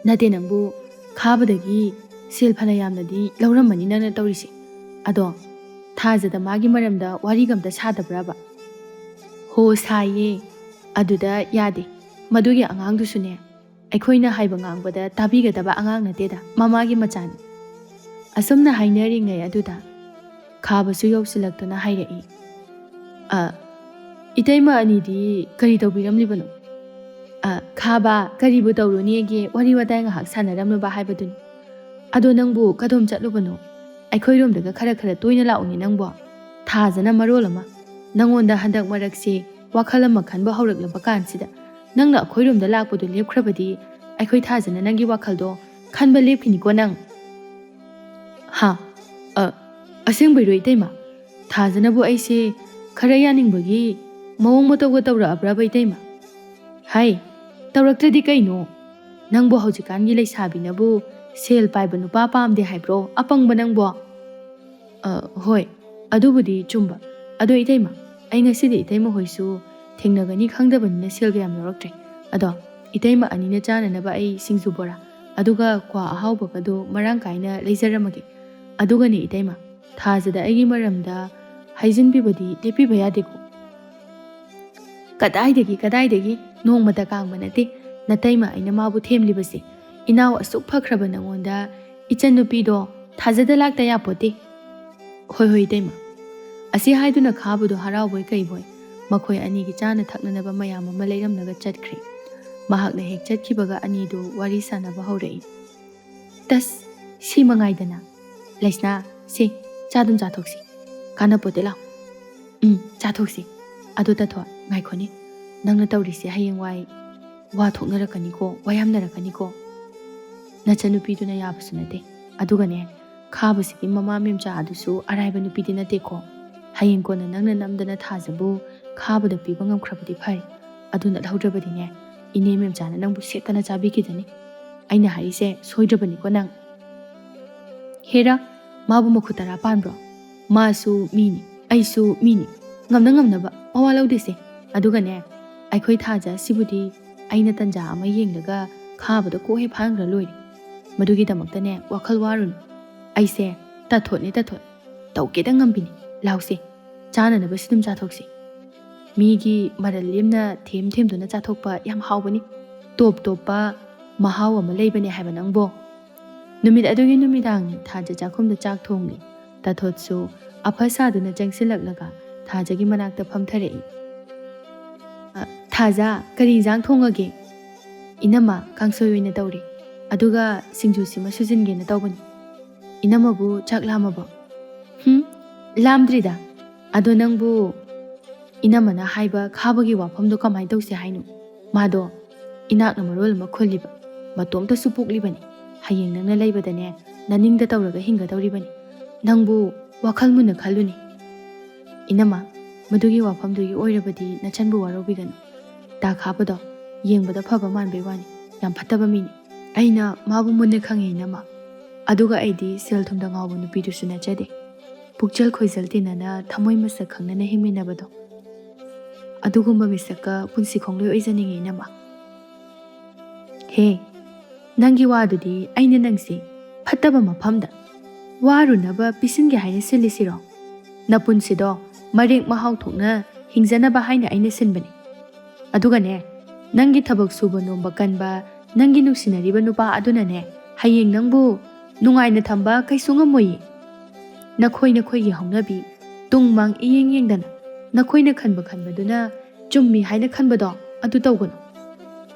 "ꯅꯠꯇꯦ ꯅꯪꯕꯨ, ꯈꯥꯕꯗꯒꯤ ꯁꯦꯜ ꯐꯅ ꯌꯥꯝꯅꯗꯤ ꯂꯧꯔꯝꯃꯅꯤ ꯅꯪꯅ ꯇꯧꯔꯤꯁꯦ꯫ ꯑꯗꯣ ꯊꯥꯖꯗ ꯃꯥꯒꯤ ꯃꯔꯝꯗ ꯋꯥꯔꯤꯒ ꯑꯝꯇ ꯁꯥꯗꯕ꯭ꯔꯕ?" "ꯍꯣ, ꯁꯥꯏꯌꯦ꯫ ꯑꯗꯨꯗ ꯌꯥꯗꯦ꯫ ꯃꯗꯨꯒꯤ ꯑꯉꯥꯡꯗꯨꯁꯨꯅꯦ, ꯑꯩꯈꯣꯏꯅ ꯍꯥꯏꯕ ꯉꯥꯡꯕꯗ ꯇꯥꯕꯤꯒꯗꯕ ꯑꯉꯥꯡ ꯅꯠꯇꯦꯗ, ꯃꯃꯥꯒꯤ ꯃꯆꯥꯅꯤ꯫" ꯑꯁꯨꯝꯅ ꯍꯥꯏꯅꯔꯤꯉꯩ ꯑꯗꯨꯗ ꯈꯥꯕꯁꯨ ꯌꯧꯁꯤꯜꯂꯛꯇꯨꯅ ꯍꯥꯏꯔꯛꯏ, "ꯑ, ꯏꯇꯩꯃ ꯑꯅꯤꯗꯤ ꯀꯔꯤ ꯇꯧꯕꯤꯔꯝꯂꯤꯕꯅꯣ?" "ꯑ, ꯈꯥꯕ, ꯀꯔꯤꯕꯨ ꯇꯧꯔꯨꯅꯦꯒꯦ, ꯋꯥꯔꯤ ꯋꯥꯇꯥꯏ ꯉꯥꯏꯍꯥꯛ ꯁꯥꯟꯅꯔꯝꯂꯨꯕ ꯍꯥꯏꯕꯗꯨꯅꯤ꯫ ꯑꯗꯣ ꯅꯪꯕꯨ ꯀꯗꯣꯝ ꯆꯠꯂꯨꯕꯅꯣ? ꯑꯩꯈꯣꯏꯔꯣꯝꯗꯒ ꯈꯔ ꯈꯔ ꯇꯣꯏꯅ ꯂꯥꯛꯎꯅꯦ ꯅꯪꯕꯣ꯫ ꯊꯥꯖꯅ ꯃꯔꯣꯜ ꯑꯃ ꯅꯪꯉꯣꯟꯗ ꯍꯟꯗꯛ ꯃꯔꯛꯁꯦ ꯋꯥꯈꯜ ꯑꯃ ꯈꯟꯕ ꯍꯧꯔꯛꯂꯕ ꯀꯥꯟꯁꯤꯗ, ꯅꯪꯅ ꯑꯩꯈꯣꯏꯔꯣꯝꯗ ꯂꯥꯛꯄꯗꯨ ꯂꯦꯞꯈ꯭ꯔꯕꯗꯤ, ꯑꯩꯈꯣꯏ ꯊꯥꯖꯅ ꯅꯪꯒꯤ ꯋꯥꯈꯜꯗꯣ ꯈꯟꯕ ꯂꯦꯞꯈꯤꯅꯤꯀꯣ ꯅꯪ꯫" "ꯍꯥ? ꯑ, ꯑꯁꯦꯡꯕꯩꯔꯣ ꯏꯇꯩꯃ? ꯊꯥꯖꯅꯕꯨ ꯑꯩꯁꯦ ꯈꯔ ꯌꯥꯅꯤꯡꯕꯒꯤ ꯃꯑꯣꯡ ꯃꯇꯧꯒ ꯇꯧꯔꯛꯑꯕ꯭ꯔꯕ ꯏꯇꯩꯃ?" "ꯍꯥꯏ, ꯇꯧꯔꯛꯇ꯭ꯔꯗꯤ ꯀꯩꯅꯣ? ꯅꯪꯕꯨ ꯍꯧꯖꯤꯛꯀꯥꯟꯒꯤ ꯂꯩꯁꯥꯕꯤꯅꯕꯨ ꯁꯦꯜ ꯄꯥꯏꯕ ꯅꯨꯄꯥ ꯄꯥꯝꯗꯦ ꯍꯥꯏꯕ꯭ꯔꯣ, ꯑꯄꯪꯕ ꯅꯪꯕꯣ?" "ꯑ, ꯍꯣꯏ, ꯑꯗꯨꯕꯨꯗꯤ ꯆꯨꯝꯕ꯫ ꯑꯗꯣ ꯏꯇꯩꯃ, ꯑꯩ ꯉꯁꯤꯗꯤ ꯏꯇꯩꯃ ꯍꯣꯏꯁꯨ ꯊꯦꯡꯅꯒꯅꯤ ꯈꯪꯗꯕꯅꯤꯅ ꯁꯦꯜꯒ ꯌꯥꯝ ꯂꯧꯔꯛꯇ꯭ꯔꯦ꯫ ꯑꯗꯣ ꯏꯇꯩꯃ ꯑꯅꯤꯅ ꯆꯥꯅꯅꯕ ꯑꯩ ꯁꯤꯡꯖꯨ ꯕꯣꯔꯥ, ꯑꯗꯨꯒ ꯀ꯭ꯋꯥ ꯑꯍꯥꯎꯕꯒꯗꯣ ꯃꯔꯥꯡ ꯀꯥꯏꯅ ꯂꯩꯖꯔꯝꯃꯒꯦ꯫ ꯑꯗꯨꯒꯅꯦ ꯏꯇꯩꯃ, ꯊꯥꯖꯗ ꯑꯩꯒꯤ ꯃꯔꯝꯗ ꯍꯥꯏꯖꯤꯟꯕꯤꯕꯗꯤ ꯂꯦꯞꯄꯤꯕ ꯌꯥꯗꯦꯀꯣ꯫" "ꯀꯗꯥꯏꯗꯒꯤ, ꯀꯗꯥꯏꯗꯒꯤ? ꯅꯣꯡꯃꯇ ꯀꯥꯡꯕ ꯅꯠꯇꯦ ꯅꯇꯩꯃ ꯑꯩꯅ ꯃꯥꯕꯨ ꯊꯦꯝꯂꯤꯕꯁꯤ꯫ ꯏꯅꯥꯎ ꯑꯁꯨꯛ ꯐꯈ꯭ꯔꯕ ꯅꯉꯣꯟꯗ ꯏꯆꯟꯅꯨꯄꯤꯗꯣ ꯊꯥꯖꯗ ꯂꯥꯛꯇ ꯌꯥꯄꯣꯠꯇꯦ꯫" "ꯍꯣꯏ, ꯍꯣꯏ, ꯏꯇꯩꯃ꯫" ꯑꯁꯤ ꯍꯥꯏꯗꯨꯅ ꯈꯥꯕꯗꯣ ꯍꯔꯥꯎꯕꯣꯏ ꯀꯩꯕꯣꯏ ꯃꯈꯣꯏ ꯑꯅꯤꯒꯤ ꯆꯥꯅ ꯊꯛꯅꯅꯕ ꯃꯌꯥꯝ ꯑꯃ ꯂꯩꯔꯝꯂꯒ ꯆꯠꯈ꯭ꯔꯦ꯫ ꯃꯍꯥꯛꯅ ꯍꯦꯛ ꯆꯠꯈꯤꯕꯒ ꯑꯅꯤꯗꯨ ꯋꯥꯔꯤ ꯁꯥꯟꯅꯕ ꯍꯧꯔꯛꯏ꯫ "ꯇꯁ, ꯁꯤ ꯃꯉꯥꯏꯗꯅ꯫ ꯂꯩꯁꯅꯥ, ꯁꯦ, ꯆꯥ ꯑꯗꯨꯝ ꯆꯥꯊꯣꯛꯁꯤ꯫ ꯀꯥꯟꯅꯄꯣꯠꯇꯦ, ꯂꯥꯎ꯫" "ꯎꯝ, ꯆꯥꯊꯣꯛꯁꯤ꯫ ꯑꯗꯣ ꯇꯥꯊꯣ, ꯉꯥꯏꯈꯣꯅꯦ꯫ ꯅꯪꯅ ꯇꯧꯔꯤꯁꯦ ꯍꯌꯦꯡꯋꯥꯏ ꯋꯥ ꯊꯣꯛꯅꯔꯛꯀꯅꯤꯀꯣ, ꯋꯥ ꯌꯥꯝꯅꯔꯛꯀꯅꯤꯀꯣ꯫ ꯅꯆꯟꯅꯨꯄꯤꯗꯨꯅ ꯌꯥꯕꯁꯨ ꯅꯠꯇꯦ꯫ ꯑꯗꯨꯒꯅꯦ, ꯈꯥꯕꯁꯤꯒꯤ ꯃꯃꯥ ꯃꯦꯝꯆꯥ ꯑꯗꯨꯁꯨ ꯑꯔꯥꯏꯕ ꯅꯨꯄꯤꯗꯤ ꯅꯠꯇꯦꯀꯣ꯫ ꯍꯌꯦꯡ ꯀꯣꯟꯅ ꯅꯪꯅ ꯅꯝꯗꯅ ꯊꯥꯖꯕꯨ ꯈꯥꯕꯗ ꯄꯤꯕ ꯉꯝꯈ꯭ꯔꯕꯗꯤ ꯐꯔꯦ꯫ ꯑꯗꯨ ꯅꯠꯍꯧꯗ꯭ꯔꯕꯗꯤꯅꯦ, ꯏꯅꯦ ꯃꯦꯝꯆꯥꯅ ꯅꯪꯕꯨ ꯁꯦꯠꯇꯅ ꯆꯥꯕꯤꯈꯤꯗꯅꯤ꯫ ꯑꯩꯅ ꯍꯥꯏꯔꯤꯁꯦ ꯁꯣꯏꯗ꯭ꯔꯕꯅꯤꯀꯣ ꯅꯪ꯫" "ꯍꯦꯔꯥ, ꯃꯥꯕꯨ ꯃꯈꯨꯠ ꯇꯔꯥ ꯄꯥꯟꯕ꯭ꯔꯣ? ꯃꯥꯁꯨ ꯃꯤꯅꯤ, ꯑꯩꯁꯨ ꯃꯤꯅꯤ꯫ ꯉꯝꯅ ꯉꯝꯅꯕ, ꯃꯋꯥ ꯂꯧꯗꯦꯁꯦ꯫ ꯑꯗꯨꯒꯅꯦ, ꯑꯩꯈꯣꯏ ꯊꯥꯖ ꯑꯁꯤꯕꯨꯗꯤ ꯑꯩꯅ ꯇꯟꯖꯥ ꯑꯃ ꯌꯦꯡꯂꯒ ꯈꯥꯕꯗ ꯀꯣꯛ ꯍꯦꯛ ꯐꯥꯍꯟꯈ꯭ꯔ ꯂꯣꯏꯔꯦ꯫ ꯃꯗꯨꯒꯤꯗꯃꯛꯇꯅꯦ, ꯋꯥꯈꯜ ꯋꯥꯔꯨꯅꯨ꯫ ꯑꯩꯁꯦ ꯇꯥꯊꯣꯠꯅꯦ, ꯇꯥꯊꯣꯠ꯫ ꯇꯧꯒꯦꯗ ꯉꯝꯕꯤꯅꯤ꯫ ꯂꯥꯎꯁꯦ, ꯆꯥꯅꯅꯕꯁꯤ ꯑꯗꯨꯝ ꯆꯥꯊꯣꯛꯁꯤ꯫ ꯃꯤꯒꯤ ꯃꯔꯜ ꯂꯦꯝꯅ ꯊꯦꯝ ꯊꯦꯝꯗꯨꯅ ꯆꯥꯊꯣꯛꯄ ꯌꯥꯝ ꯍꯥꯎꯕꯅꯤ꯫ ꯇꯣꯞ ꯇꯣꯞꯄ ꯃꯍꯥꯎ ꯑꯃ ꯂꯩꯕꯅꯦ ꯍꯥꯏꯕ ꯅꯪꯕꯣ꯫" ꯅꯨꯃꯤꯠ ꯑꯗꯨꯒꯤ ꯅꯨꯃꯤꯗꯥꯡꯅꯤ꯫ ꯊꯥꯖ ꯆꯥꯛꯈꯨꯝꯗ ꯆꯥꯛ ꯊꯣꯡꯂꯤ꯫ ꯇꯥꯊꯣꯠꯁꯨ ꯑꯐ ꯁꯥꯗꯨꯅ ꯆꯪꯁꯤꯜꯂꯛꯂꯒ ꯊꯥꯖꯒꯤ ꯃꯅꯥꯛꯇ ꯐꯝꯊꯔꯛꯏ꯫ "ꯑ, ꯊꯥꯖ, ꯀꯔꯤ ꯏꯟꯖꯥꯡ ꯊꯣꯡꯉꯒꯦ?" "ꯏꯅꯝꯃ, ꯀꯥꯡꯁꯣꯏ ꯑꯣꯏꯅ ꯇꯧꯔꯤ꯫ ꯑꯗꯨꯒ ꯁꯤꯡꯖꯨꯁꯤꯃ ꯁꯨꯖꯤꯟꯒꯦꯅ ꯇꯧꯕꯅꯤ꯫ ꯏꯅꯝꯃꯕꯨ ꯆꯥꯛ ꯂꯥꯝꯃꯕꯣ?" "ꯍꯨꯝ, ꯂꯥꯝꯗ꯭ꯔꯤꯗ꯫ ꯑꯗꯣ ꯅꯪꯕꯨ ꯏꯅꯝꯃꯅ ꯍꯥꯏꯕ ꯈꯥꯕꯒꯤ ꯋꯥꯐꯝꯗꯣ ꯀꯃꯥꯏꯅ ꯇꯧꯁꯦ ꯍꯥꯏꯅꯣ? ꯃꯥꯗꯣ ꯏꯅꯥꯛꯅ ꯃꯔꯣꯜ ꯑꯃ ꯈꯨꯜꯂꯤꯕ, ꯃꯇꯣꯝꯇꯁꯨ ꯄꯣꯛꯂꯤꯕꯅꯤ꯫ ꯍꯌꯦꯡ ꯅꯪꯅ ꯂꯩꯕꯗꯅꯦ, ꯅꯅꯤꯡꯗ ꯇꯧꯔꯒ ꯍꯤꯡꯒꯗꯧꯔꯤꯕꯅꯤ꯫ ꯅꯪꯕꯨ ꯋꯥꯈꯜ ꯃꯨꯟꯅ ꯈꯜꯂꯨꯅꯦ꯫" "ꯏꯅꯝꯃ, ꯃꯗꯨꯒꯤ ꯋꯥꯐꯝꯗꯨꯒꯤ ꯑꯣꯏꯔꯕꯗꯤ ꯅꯆꯟꯕꯨ ꯋꯥꯔꯧꯕꯤꯒꯅꯨ꯫ ꯇꯥ ꯈꯥꯕꯗꯣ ꯌꯦꯡꯕꯗ ꯐꯕ ꯃꯥꯟꯕꯩ ꯋꯥꯅꯤ, ꯌꯥꯝ ꯐꯠꯇꯕ ꯃꯤꯅꯤ꯫ ꯑꯩꯅ ꯃꯥꯕꯨ ꯃꯨꯟꯅ ꯈꯪꯉꯦ, ꯏꯅꯝꯃ꯫ ꯑꯗꯨꯒ ꯑꯩꯗꯤ ꯁꯦꯜ ꯊꯨꯝꯗ ꯉꯥꯎꯕ ꯅꯨꯄꯤꯗꯨꯁꯨ ꯅꯠꯆꯗꯦ꯫ ꯄꯨꯛꯆꯦꯜ ꯈꯣꯏꯖꯦꯜ ꯇꯤꯟꯅꯅ ꯊꯃꯣꯏ ꯃꯁꯛ ꯈꯪꯅꯅ ꯍꯤꯡꯃꯤꯟꯅꯕꯗꯣ, ꯑꯗꯨꯒꯨꯝꯕ ꯃꯤꯁꯛꯀ ꯄꯨꯟꯁꯤ ꯈꯣꯡꯂꯣꯏ ꯑꯣꯏꯖꯅꯤꯡꯉꯤ, ꯏꯅꯝꯃ꯫" "ꯍꯦ, ꯅꯪꯒꯤ ꯋꯥꯗꯨꯗꯤ ꯑꯩꯅ ꯅꯪꯁꯤ ꯐꯠꯇꯕ ꯃꯐꯝꯗ ꯋꯥꯔꯨꯅꯕ ꯄꯤꯁꯤꯟꯒꯦ ꯍꯥꯏꯅ ꯁꯤꯜꯂꯤꯁꯤꯔꯣ? ꯅꯄꯨꯟꯁꯤꯗꯣ ꯃꯔꯦꯛ ꯃꯍꯥꯎ ꯊꯣꯛꯅ ꯍꯤꯡꯖꯅꯕ ꯍꯥꯏꯅ ꯑꯩꯅ ꯁꯤꯟꯕꯅꯤ꯫ ꯑꯗꯨꯒꯅꯦ, ꯅꯪꯒꯤ ꯊꯕꯛ ꯁꯨꯕ ꯅꯣꯝꯕ ꯀꯟꯕ ꯅꯪꯒꯤ ꯅꯨꯡꯁꯤꯅꯔꯤꯕ ꯅꯨꯄꯥ ꯑꯗꯨꯅꯅꯦ, ꯍꯌꯦꯡ ꯅꯪꯕꯨ ꯅꯨꯡꯉꯥꯏꯅ ꯊꯝꯕ ꯀꯩꯁꯨ ꯉꯝꯃꯣꯏꯌꯦ꯫ ꯅꯈꯣꯏ ꯅꯈꯣꯏꯒꯤ ꯍꯧꯅꯕꯤ, ꯇꯨꯡ ꯃꯥꯡ ꯏꯌꯦꯡ ꯌꯦꯡꯗꯅ ꯅꯈꯣꯏꯅ ꯈꯟꯕ ꯈꯟꯕꯗꯨꯅ ꯆꯨꯝꯃꯤ ꯍꯥꯏꯅ ꯈꯟꯕꯗꯣ ꯑꯗꯨ ꯇꯧꯒꯅꯨ꯫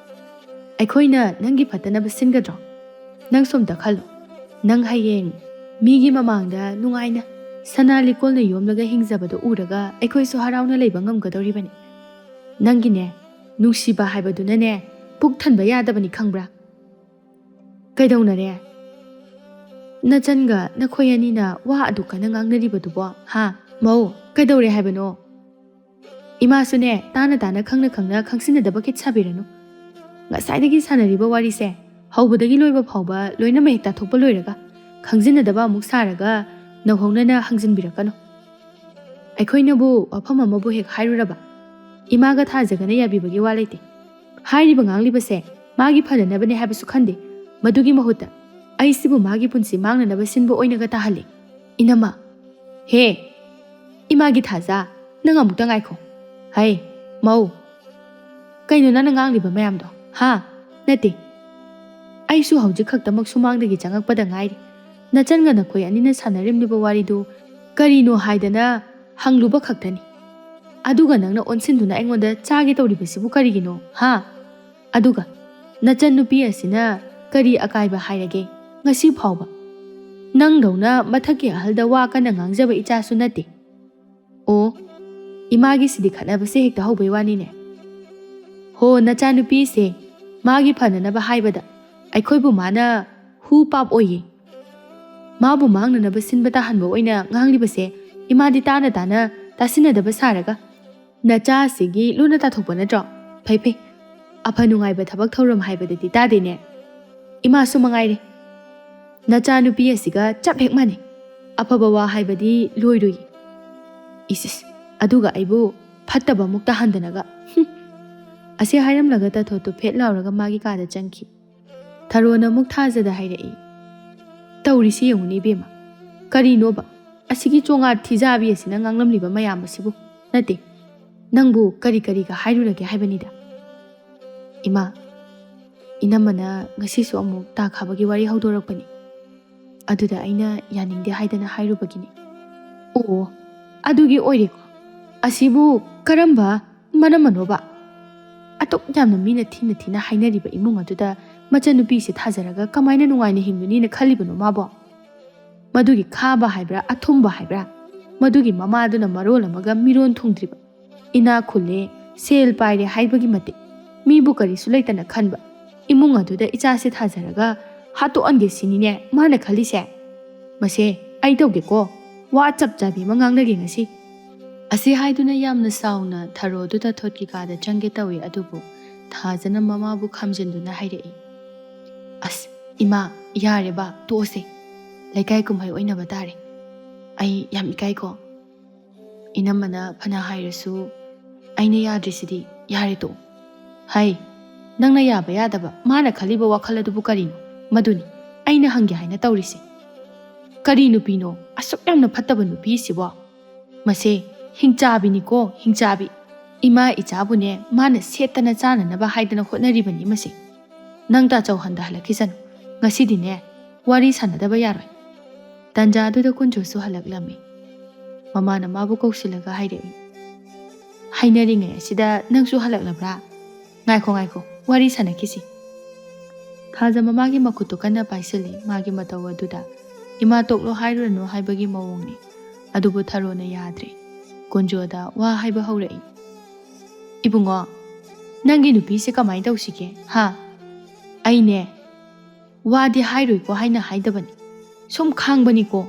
ꯑꯩꯈꯣꯏꯅ ꯅꯪꯒꯤ ꯐꯠꯇꯅꯕ ꯁꯤꯟꯒꯗ꯭ꯔꯣ? ꯅꯪ ꯁꯣꯝꯇ ꯈꯜꯂꯣ꯫ ꯅꯪ ꯍꯌꯦꯡ ꯃꯤꯒꯤ ꯃꯃꯥꯡꯗ ꯅꯨꯡꯉꯥꯏꯅ ꯁꯅꯥ ꯂꯤꯛꯀꯣꯜꯅ ꯌꯣꯝꯂꯒ ꯍꯤꯡꯖꯕꯗꯣ ꯎꯔꯒ ꯑꯩꯈꯣꯏꯁꯨ ꯍꯔꯥꯎꯅ ꯂꯩꯕ ꯉꯝꯒꯗꯧꯔꯤꯕꯅꯤ꯫ ꯅꯪꯒꯤꯅꯦ, ꯅꯨꯡꯁꯤꯕ ꯍꯥꯏꯕꯗꯨꯅꯅꯦ, ꯄꯨꯛ ꯊꯟꯕ ꯌꯥꯗꯕꯅꯤ, ꯈꯪꯕ꯭ꯔꯥ? ꯀꯩꯗꯧꯅꯔꯦ? ꯅꯆꯟꯒ ꯅꯈꯣꯏ ꯑꯅꯤꯅ ꯋꯥ ꯑꯗꯨ ꯀꯟꯅ ꯉꯥꯡꯅꯔꯤꯕꯗꯨꯕꯣ? ꯍꯥ? ꯃꯧ, ꯀꯩꯗꯧꯔꯦ ꯍꯥꯏꯕꯅꯣ? ꯏꯃꯥꯁꯨꯅꯦ, ꯇꯥꯅ ꯇꯥꯅ, ꯈꯪꯅ ꯈꯪꯅ ꯈꯪꯁꯤꯟꯅꯗꯕ ꯈꯤꯠ ꯁꯥꯕꯤꯔꯅꯨ꯫ ꯉꯁꯥꯏꯗꯒꯤ ꯁꯥꯟꯅꯔꯤꯕ ꯋꯥꯔꯤꯁꯦ ꯍꯧꯕꯗꯒꯤ ꯂꯣꯏꯕ ꯐꯥꯎꯕ ꯂꯣꯏꯅꯃꯛ ꯍꯦꯛ ꯇꯥꯊꯣꯛꯄ ꯂꯣꯏꯔꯒ, ꯈꯪꯖꯤꯟꯅꯗꯕ ꯑꯃꯨꯛ ꯁꯥꯔꯒ ꯅꯧꯍꯧꯅꯅ ꯍꯪꯖꯤꯟꯕꯤꯔꯛꯀꯅꯨ꯫ ꯑꯩꯈꯣꯏꯅꯕꯨ ꯋꯥꯐꯝ ꯑꯃꯕꯨ ꯍꯦꯛ ꯍꯥꯏꯔꯨꯔꯕ, ꯏꯃꯥꯒ ꯊꯥꯖꯒꯅ ꯌꯥꯕꯤꯕꯒꯤ ꯋꯥ ꯂꯩꯇꯦ꯫ ꯍꯥꯏꯔꯤꯕ ꯉꯥꯡꯂꯤꯕꯁꯦ ꯃꯥꯒꯤ ꯐꯅꯅꯕꯅꯦ ꯍꯥꯏꯕꯁꯨ ꯈꯟꯗꯦ꯫ ꯃꯗꯨꯒꯤ ꯃꯍꯨꯠꯇ ꯑꯩꯁꯤꯕꯨ ꯃꯥꯒꯤ ꯄꯨꯟꯁꯤ ꯃꯥꯡꯅꯅꯕ ꯁꯤꯟꯕ ꯑꯣꯏꯅꯒ ꯇꯥꯍꯜꯂꯤ꯫ ꯏꯅꯝꯃ, ꯍꯦ, ꯏꯃꯥꯒꯤ ꯊꯥꯖ, ꯅꯪ ꯑꯃꯨꯛꯇ ꯉꯥꯏꯈꯣ꯫ ꯍꯩ, ꯃꯧ, ꯀꯩꯅꯣ ꯅꯪꯅ ꯉꯥꯡꯂꯤꯕ ꯃꯌꯥꯝꯗꯣ? ꯍꯥ? ꯅꯠꯇꯦ, ꯑꯩꯁꯨ ꯍꯧꯖꯤꯛ ꯈꯛꯇꯃꯛ ꯁꯨꯃꯥꯡꯗꯒꯤ ꯆꯪꯉꯛꯄꯗ ꯉꯥꯏꯔꯤ꯫ ꯅꯆꯟꯒ ꯅꯈꯣꯏ ꯑꯅꯤꯅ ꯁꯥꯟꯅꯔꯤꯕ ꯋꯥꯔꯤꯗꯨ ꯀꯔꯤꯅꯣ ꯍꯥꯏꯗꯅ ꯍꯪꯂꯨꯕ ꯈꯛꯇꯅꯤ꯫ ꯑꯗꯨꯒ ꯅꯪꯅ ꯑꯣꯟꯁꯤꯟꯗꯨꯅ ꯑꯩꯉꯣꯟꯗ ꯆꯥꯒꯦ ꯇꯧꯔꯤꯕꯁꯤꯕꯨ ꯀꯔꯤꯒꯤꯅꯣ? ꯍꯥ? ꯑꯗꯨꯒ ꯅꯆꯟꯅꯨꯄꯤ ꯑꯁꯤꯅ ꯀꯔꯤ ꯑꯀꯥꯏꯕ ꯍꯥꯏꯔꯒꯦ ꯉꯁꯤ ꯐꯥꯎꯕ? ꯅꯪꯗꯧꯅ ꯃꯊꯛꯀꯤ ꯑꯍꯜꯗ ꯋꯥ ꯀꯟꯅ ꯉꯥꯡꯖꯕ ꯏꯆꯥꯁꯨ ꯅꯠꯇꯦ꯫ ꯑꯣ, ꯏꯃꯥꯒꯤꯁꯤꯗꯤ ꯈꯠꯅꯕꯁꯦ ꯍꯦꯛꯇ ꯍꯧꯕꯩ ꯋꯥꯅꯤꯅꯦ꯫ ꯍꯣ, ꯅꯆꯥꯅꯨꯄꯤꯁꯦ ꯃꯥꯒꯤ ꯐꯅꯅꯕ ꯍꯥꯏꯕꯗ ꯑꯩꯈꯣꯏꯕꯨ ꯃꯥꯅ ꯍꯨ ꯄꯥꯞ ꯑꯣꯏꯌꯦ꯫ ꯃꯥꯕꯨ ꯃꯥꯡꯅꯅꯕ ꯁꯤꯟꯕ ꯇꯥꯍꯟꯕ ꯑꯣꯏꯅ ꯉꯥꯡꯂꯤꯕꯁꯦ ꯏꯃꯥꯗꯤ ꯇꯥꯅ ꯇꯥꯅ ꯇꯥꯁꯤꯟꯅꯗꯕ ꯁꯥꯔꯒ꯫ ꯅꯆꯥꯁꯤꯒꯤ ꯂꯣꯟꯅ ꯇꯥꯊꯣꯛꯄ ꯅꯠꯇ꯭ꯔꯣ? ꯐꯩ ꯐꯩ꯫ ꯑꯐ ꯅꯨꯡꯉꯥꯏꯕ ꯊꯕꯛ ꯊꯧꯔꯝ ꯍꯥꯏꯕꯗꯗꯤ ꯇꯥꯗꯦꯅꯦ꯫ ꯏꯃꯥꯁꯨ ꯃꯉꯥꯏꯔꯦ꯫ ꯅꯆꯥꯅꯨꯄꯤ ꯑꯁꯤꯒ ꯆꯞ ꯍꯦꯛ ꯃꯥꯟꯅꯩ꯫ ꯑꯐꯕ ꯋꯥ ꯍꯥꯏꯕꯗꯤ ꯂꯣꯏꯔꯣꯏꯌꯦ꯫ ꯏꯁ ꯏꯁ, ꯑꯗꯨꯒ ꯑꯩꯕꯨ ꯐꯠꯇꯕ ꯑꯃꯨꯛ ꯇꯥꯍꯟꯗꯅꯒ꯫ ꯍꯨꯝ꯫ ꯑꯁꯤ ꯍꯥꯏꯔꯝꯂꯒ ꯇꯥꯊꯣꯠꯇꯨ ꯐꯦꯠ ꯂꯥꯎꯔꯒ ꯃꯥꯒꯤ ꯀꯥꯗ ꯆꯪꯈꯤ꯫ ꯊꯔꯣꯅ ꯑꯃꯨꯛ ꯊꯥꯖꯗ ꯍꯥꯏꯔꯛꯏ, "ꯇꯧꯔꯤꯁꯤ ꯌꯦꯡꯉꯨꯅꯦ ꯏꯕꯦꯝꯃ꯫ ꯀꯔꯤꯅꯣꯕ? ꯑꯁꯤꯒꯤ ꯆꯣꯉꯥ ꯊꯤꯖꯥꯕꯤ ꯑꯁꯤꯅ ꯉꯥꯡꯂꯝꯂꯤꯕ ꯃꯌꯥꯝ ꯑꯁꯤꯕꯨ? ꯅꯠꯇꯦ, ꯅꯪꯕꯨ ꯀꯔꯤ ꯀꯔꯤꯒ ꯍꯥꯏꯔꯨꯔꯒꯦ ꯍꯥꯏꯕꯅꯤꯗ?" "ꯏꯃꯥ, ꯏꯅꯝꯃꯅ ꯉꯁꯤꯁꯨ ꯑꯃꯨꯛ ꯇꯥ ꯈꯥꯕꯒꯤ ꯋꯥꯔꯤ ꯍꯧꯗꯣꯔꯛꯄꯅꯤ꯫ ꯑꯗꯨꯗ ꯑꯩꯅ ꯌꯥꯅꯤꯡꯗꯦ ꯍꯥꯏꯗꯅ ꯍꯥꯏꯔꯨꯕꯒꯤꯅꯤ꯫" "ꯑꯣ, ꯑꯗꯨꯒꯤ ꯑꯣꯏꯔꯦꯀꯣ꯫ ꯑꯁꯤꯕꯨ ꯀꯔꯝꯕ ꯃꯅꯝꯃꯅꯣꯕ? ꯑꯗꯨꯛ ꯌꯥꯝꯅ ꯃꯤꯅ ꯊꯤꯅ ꯊꯤꯅ ꯍꯥꯏꯅꯔꯤꯕ ꯏꯃꯨꯡ ꯑꯗꯨꯗ ꯃꯆꯟꯅꯨꯄꯤꯁꯦ ꯊꯥꯖꯔꯒ ꯀꯃꯥꯏꯅ ꯅꯨꯡꯉꯥꯏꯅ ꯍꯤꯡꯂꯨꯅꯤꯅ ꯈꯜꯂꯤꯕꯅꯣ ꯃꯥꯕꯣ? ꯃꯗꯨꯒꯤ ꯈꯥꯕ ꯍꯥꯏꯕ꯭ꯔꯥ, ꯑꯊꯨꯝꯕ ꯍꯥꯏꯕ꯭ꯔꯥ, ꯃꯗꯨꯒꯤ ꯃꯃꯥꯗꯨꯅ ꯃꯔꯣꯜ ꯑꯃꯒ ꯃꯤꯔꯣꯟ ꯊꯨꯡꯗ꯭ꯔꯤꯕ꯫ ꯏꯅꯥꯛ ꯈꯨꯜꯂꯦ, ꯁꯦꯜ ꯄꯥꯏꯔꯦ ꯍꯥꯏꯕꯒꯤ ꯃꯇꯤꯛ ꯃꯤꯕꯨ ꯀꯔꯤꯁꯨ ꯂꯩꯇꯅ ꯈꯟꯕ ꯏꯃꯨꯡ ꯑꯗꯨꯗ ꯏꯆꯥꯁꯦ ꯊꯥꯖꯔꯒ ꯍꯥꯠꯇꯣꯛꯍꯟꯒꯦ ꯁꯤꯅꯤꯅꯦ ꯃꯥꯅ ꯈꯜꯂꯤꯁꯦ꯫ ꯃꯁꯦ ꯑꯩ ꯇꯧꯒꯦꯀꯣ, ꯋꯥ ꯆꯞ ꯆꯥꯕꯤ ꯑꯃ ꯉꯥꯡꯅꯒꯦ ꯉꯁꯤ꯫" ꯑꯁꯤ ꯍꯥꯏꯗꯨꯅ ꯌꯥꯝꯅ ꯁꯥꯎꯅ ꯊꯔꯣꯗꯨꯗ ꯊꯣꯠꯀꯤ ꯀꯥꯗ ꯆꯪꯒꯦ ꯇꯧꯏ, ꯑꯗꯨꯕꯨ ꯊꯥꯖꯅ ꯃꯃꯥꯕꯨ ꯈꯥꯝꯖꯤꯟꯗꯨꯅ ꯍꯥꯏꯔꯛꯏ, "ꯑꯁ, ꯏꯃꯥ, ꯌꯥꯔꯦꯕ, ꯇꯣꯛꯑꯁꯦ꯫ ꯂꯩꯀꯥꯏ ꯀꯨꯝꯍꯩ ꯑꯣꯏꯅꯕ ꯇꯥꯔꯦ꯫ ꯑꯩ ꯌꯥꯝ ꯏꯀꯥꯏꯀꯣ꯫ ꯏꯅꯝꯃꯅ ꯐꯅ ꯍꯥꯏꯔꯁꯨ ꯑꯩꯅ ꯌꯥꯗ꯭ꯔꯤꯁꯤꯗꯤ꯫ ꯌꯥꯔꯦ, ꯇꯣꯛꯑꯣ꯫" "ꯍꯩ, ꯅꯪꯅ ꯌꯥꯕ ꯌꯥꯗꯕ, ꯃꯥꯅ ꯈꯜꯂꯤꯕ ꯋꯥꯈꯜ ꯑꯗꯨꯕꯨ ꯀꯔꯤꯅꯣ? ꯃꯗꯨꯅꯤ ꯑꯩꯅ ꯍꯪꯒꯦ ꯍꯥꯏꯅ ꯇꯧꯔꯤꯁꯦ꯫ ꯀꯔꯤ ꯅꯨꯄꯤꯅꯣ ꯑꯁꯨꯛ ꯌꯥꯝꯅ ꯐꯠꯇꯕ ꯅꯨꯄꯤꯁꯤꯕꯣ? ꯃꯁꯦ ꯍꯤꯡꯆꯥꯕꯤꯅꯤꯀꯣ, ꯍꯤꯡꯆꯥꯕꯤ꯫ ꯏꯃꯥ ꯏꯆꯥꯕꯨꯅꯦ ꯃꯥꯅ ꯁꯦꯠꯇꯅ ꯆꯥꯅꯅꯕ ꯍꯥꯏꯗꯅ ꯍꯣꯠꯅꯔꯤꯕꯅꯤ ꯃꯁꯦ꯫ ꯅꯪ ꯇꯥꯆꯧ ꯍꯟꯗ ꯍꯜꯂꯛꯈꯤꯁꯅꯨ꯫ ꯉꯁꯤꯗꯤꯅꯦ ꯋꯥꯔꯤ ꯁꯥꯟꯅꯗꯕ ꯌꯥꯔꯣꯏ꯫" ꯇꯟꯖꯥꯗꯨꯗ ꯀꯨꯟꯖꯣꯁꯨ ꯍꯜꯂꯛꯂꯝꯃꯤ꯫ ꯃꯃꯥꯅ ꯃꯥꯕꯨ ꯀꯧꯁꯤꯜꯂꯒ ꯍꯥꯏꯔꯛꯏ, "ꯍꯥꯏꯅꯔꯤꯉꯩ ꯑꯁꯤꯗ ꯅꯪꯁꯨ ꯍꯜꯂꯛꯂꯕ꯭ꯔꯥ? ꯉꯥꯏꯈꯣ, ꯉꯥꯏꯈꯣ, ꯋꯥꯔꯤ ꯁꯥꯟꯅꯈꯤꯁꯤ꯫" ꯊꯥꯖ ꯃꯃꯥꯒꯤ ꯃꯈꯨꯠꯇꯨ ꯀꯟꯅ ꯄꯥꯏꯁꯤꯜꯂꯤ꯫ ꯃꯥꯒꯤ ꯃꯇꯧ ꯑꯗꯨꯗ ꯏꯃꯥ ꯇꯣꯛꯂꯣ ꯍꯥꯏꯔꯨꯔꯅꯨ ꯍꯥꯏꯕꯒꯤ ꯃꯑꯣꯡꯅꯤ꯫ ꯑꯗꯨꯕꯨ ꯊꯔꯣꯅ ꯌꯥꯗ꯭ꯔꯦ꯫ ꯀꯨꯟꯖꯣꯗ ꯋꯥ ꯍꯥꯏꯕ ꯍꯧꯔꯛꯏ꯫ "ꯏꯕꯨꯡꯉꯣ, ꯅꯪꯒꯤ ꯅꯨꯄꯤꯁꯦ ꯀꯃꯥꯏꯅ ꯇꯧꯁꯤꯒꯦ, ꯍꯥ? ꯑꯩꯅꯦ ꯋꯥꯗꯤ ꯍꯥꯏꯔꯣꯏꯀꯣ ꯍꯥꯏꯅ ꯍꯥꯏꯗꯕꯅꯤ꯫ ꯁꯨꯝ ꯈꯥꯡꯕꯅꯤꯀꯣ꯫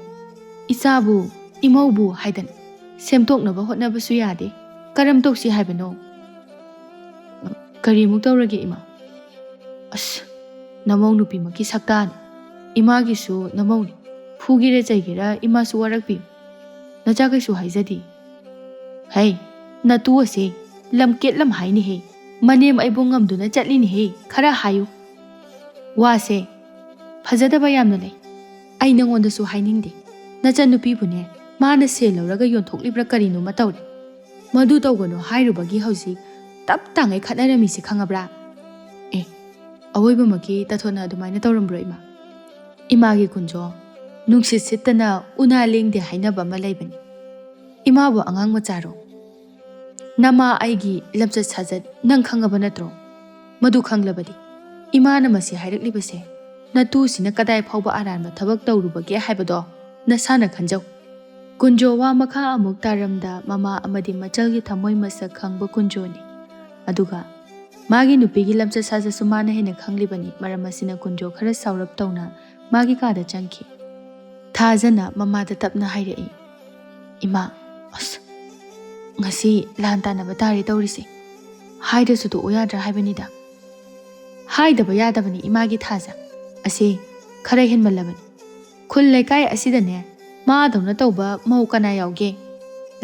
ꯏꯆꯥꯕꯨ, ꯏꯃꯧꯕꯨ ꯍꯥꯏꯗꯅ ꯁꯦꯝꯗꯣꯛꯅꯕ ꯍꯣꯠꯅꯕꯁꯨ ꯌꯥꯗꯦ꯫ ꯀꯔꯝ ꯇꯧꯁꯤ ꯍꯥꯏꯕꯅꯣ?" "ꯀꯔꯤꯃꯨꯛ ꯇꯧꯔꯒꯦ ꯏꯃꯥ?" "ꯑꯁ, ꯅꯃꯧ ꯅꯨꯄꯤꯃꯛꯀꯤ ꯁꯛꯇꯥꯅꯤ꯫ ꯏꯃꯥꯒꯤꯁꯨ ꯅꯃꯧꯅꯤ꯫ ꯐꯨꯒꯦꯔꯥ ꯆꯩꯒꯦꯔꯥ ꯏꯃꯥꯁꯨ ꯋꯥꯔꯛꯄꯤꯌꯨ꯫ ꯅꯆꯥ ꯀꯩꯁꯨ ꯍꯥꯏꯖꯗꯦ꯫" "ꯍꯩ, ꯅꯇꯨ ꯑꯁꯦ ꯂꯝꯀꯦꯠ ꯂꯝꯍꯥꯏꯅꯤꯍꯦ꯫ ꯃꯅꯦꯝ ꯑꯩꯕꯨ ꯉꯝꯗꯨꯅ ꯆꯠꯂꯤꯅꯤꯍꯦ꯫ ꯈꯔ ꯍꯥꯏꯌꯨ꯫ ꯋꯥꯁꯦ ꯐꯖꯗꯕ ꯌꯥꯝꯅ ꯂꯩ꯫ ꯑꯩ ꯅꯉꯣꯟꯗꯁꯨ ꯍꯥꯏꯅꯤꯡꯗꯦ꯫ ꯅꯆꯟꯅꯨꯄꯤꯕꯨꯅꯦ ꯃꯥꯅ ꯁꯦꯜ ꯂꯧꯔꯒ ꯌꯣꯟꯊꯣꯛꯂꯤꯕ꯭ꯔꯥ ꯀꯔꯤꯅꯣꯃ ꯇꯧꯔꯦ꯫ ꯃꯗꯨ ꯇꯧꯒꯅꯨ ꯍꯥꯏꯔꯨꯕꯒꯤ ꯍꯧꯖꯤꯛ ꯇꯞ ꯇꯥꯉꯩ ꯈꯠꯅꯔꯝꯃꯤꯁꯦ ꯈꯪꯉꯕ꯭ꯔꯥ?" ꯑꯋꯣꯏꯕꯃꯛꯀꯤ ꯇꯥꯊꯣꯠꯅ ꯑꯗꯨꯃꯥꯏꯅ ꯇꯧꯔꯝꯕ꯭ꯔꯣ ꯏꯃꯥ? ꯏꯃꯥꯒꯤ ꯀꯨꯟꯖꯣ, ꯅꯨꯡꯁꯤꯠ ꯁꯤꯠꯇꯅ ꯎꯅꯥ ꯂꯦꯡꯗꯦ ꯍꯥꯏꯅꯕ ꯑꯃ ꯂꯩꯕꯅꯤ꯫ ꯏꯃꯥꯕꯨ ꯑꯉꯥꯡ ꯃꯆꯥꯔꯣ? ꯅꯃꯥ ꯑꯩꯒꯤ ꯂꯝꯆꯠ ꯁꯥꯖꯠ ꯅꯪ ꯈꯪꯉꯕ ꯅꯠꯇ꯭ꯔꯣ? ꯃꯗꯨ ꯈꯪꯂꯕꯗꯤ ꯏꯃꯥꯅ ꯃꯁꯤ ꯍꯥꯏꯔꯛꯂꯤꯕꯁꯦ ꯅꯇꯨꯁꯤꯅ ꯀꯗꯥꯏ ꯐꯥꯎꯕ ꯑꯔꯥꯟꯕ ꯊꯕꯛ ꯇꯧꯔꯨꯕꯒꯦ ꯍꯥꯏꯕꯗꯣ ꯅꯁꯥꯅ ꯈꯟꯖꯧ꯫ ꯀꯨꯟꯖꯣ ꯋꯥ ꯃꯈꯥ ꯑꯃꯨꯛ ꯇꯥꯔꯝꯗ ꯃꯃꯥ ꯑꯃꯗꯤ ꯃꯆꯜꯒꯤ ꯊꯃꯣꯏ ꯃꯁꯛ ꯈꯪꯕ ꯀꯨꯟꯖꯣꯅꯤ꯫ ꯑꯗꯨꯒ ꯃꯥꯒꯤ ꯅꯨꯄꯤꯒꯤ ꯂꯝꯆꯠ ꯁꯥꯖꯠꯁꯨ ꯃꯥꯅ ꯍꯦꯟꯅ ꯈꯪꯂꯤꯕꯅꯤ꯫ ꯃꯔꯝ ꯑꯁꯤꯅ ꯀꯨꯟꯖꯣ ꯈꯔ ꯁꯥꯎꯔꯞ ꯇꯧꯅ ꯃꯥꯒꯤ ꯀꯥꯗ ꯆꯪꯈꯤ꯫ ꯊꯥꯖꯅ ꯃꯃꯥꯗ ꯇꯞꯅ ꯍꯥꯏꯔꯛꯏ, "ꯏꯃꯥ, ꯑꯁ, ꯉꯁꯤ ꯂꯥꯟ ꯇꯥꯟꯅꯕ ꯇꯥꯔꯦ ꯇꯧꯔꯤꯁꯦ꯫ ꯍꯥꯏꯗ꯭ꯔꯁꯨ ꯇꯣꯛꯑꯣ ꯌꯥꯗ꯭ꯔꯥ ꯍꯥꯏꯕꯅꯤꯗ?" "ꯍꯥꯏꯗꯕ ꯌꯥꯗꯕꯅꯤ ꯏꯃꯥꯒꯤ ꯊꯥꯖ꯫ ꯑꯁꯤ ꯈꯔ ꯍꯦꯟꯃꯜꯂꯕꯅꯤ꯫ ꯈꯨꯜ ꯂꯩꯀꯥꯏ ꯑꯁꯤꯗꯅꯦ ꯃꯥꯗꯧꯅ ꯇꯧꯕ ꯃꯧ ꯀꯅꯥ ꯌꯥꯎꯒꯦ?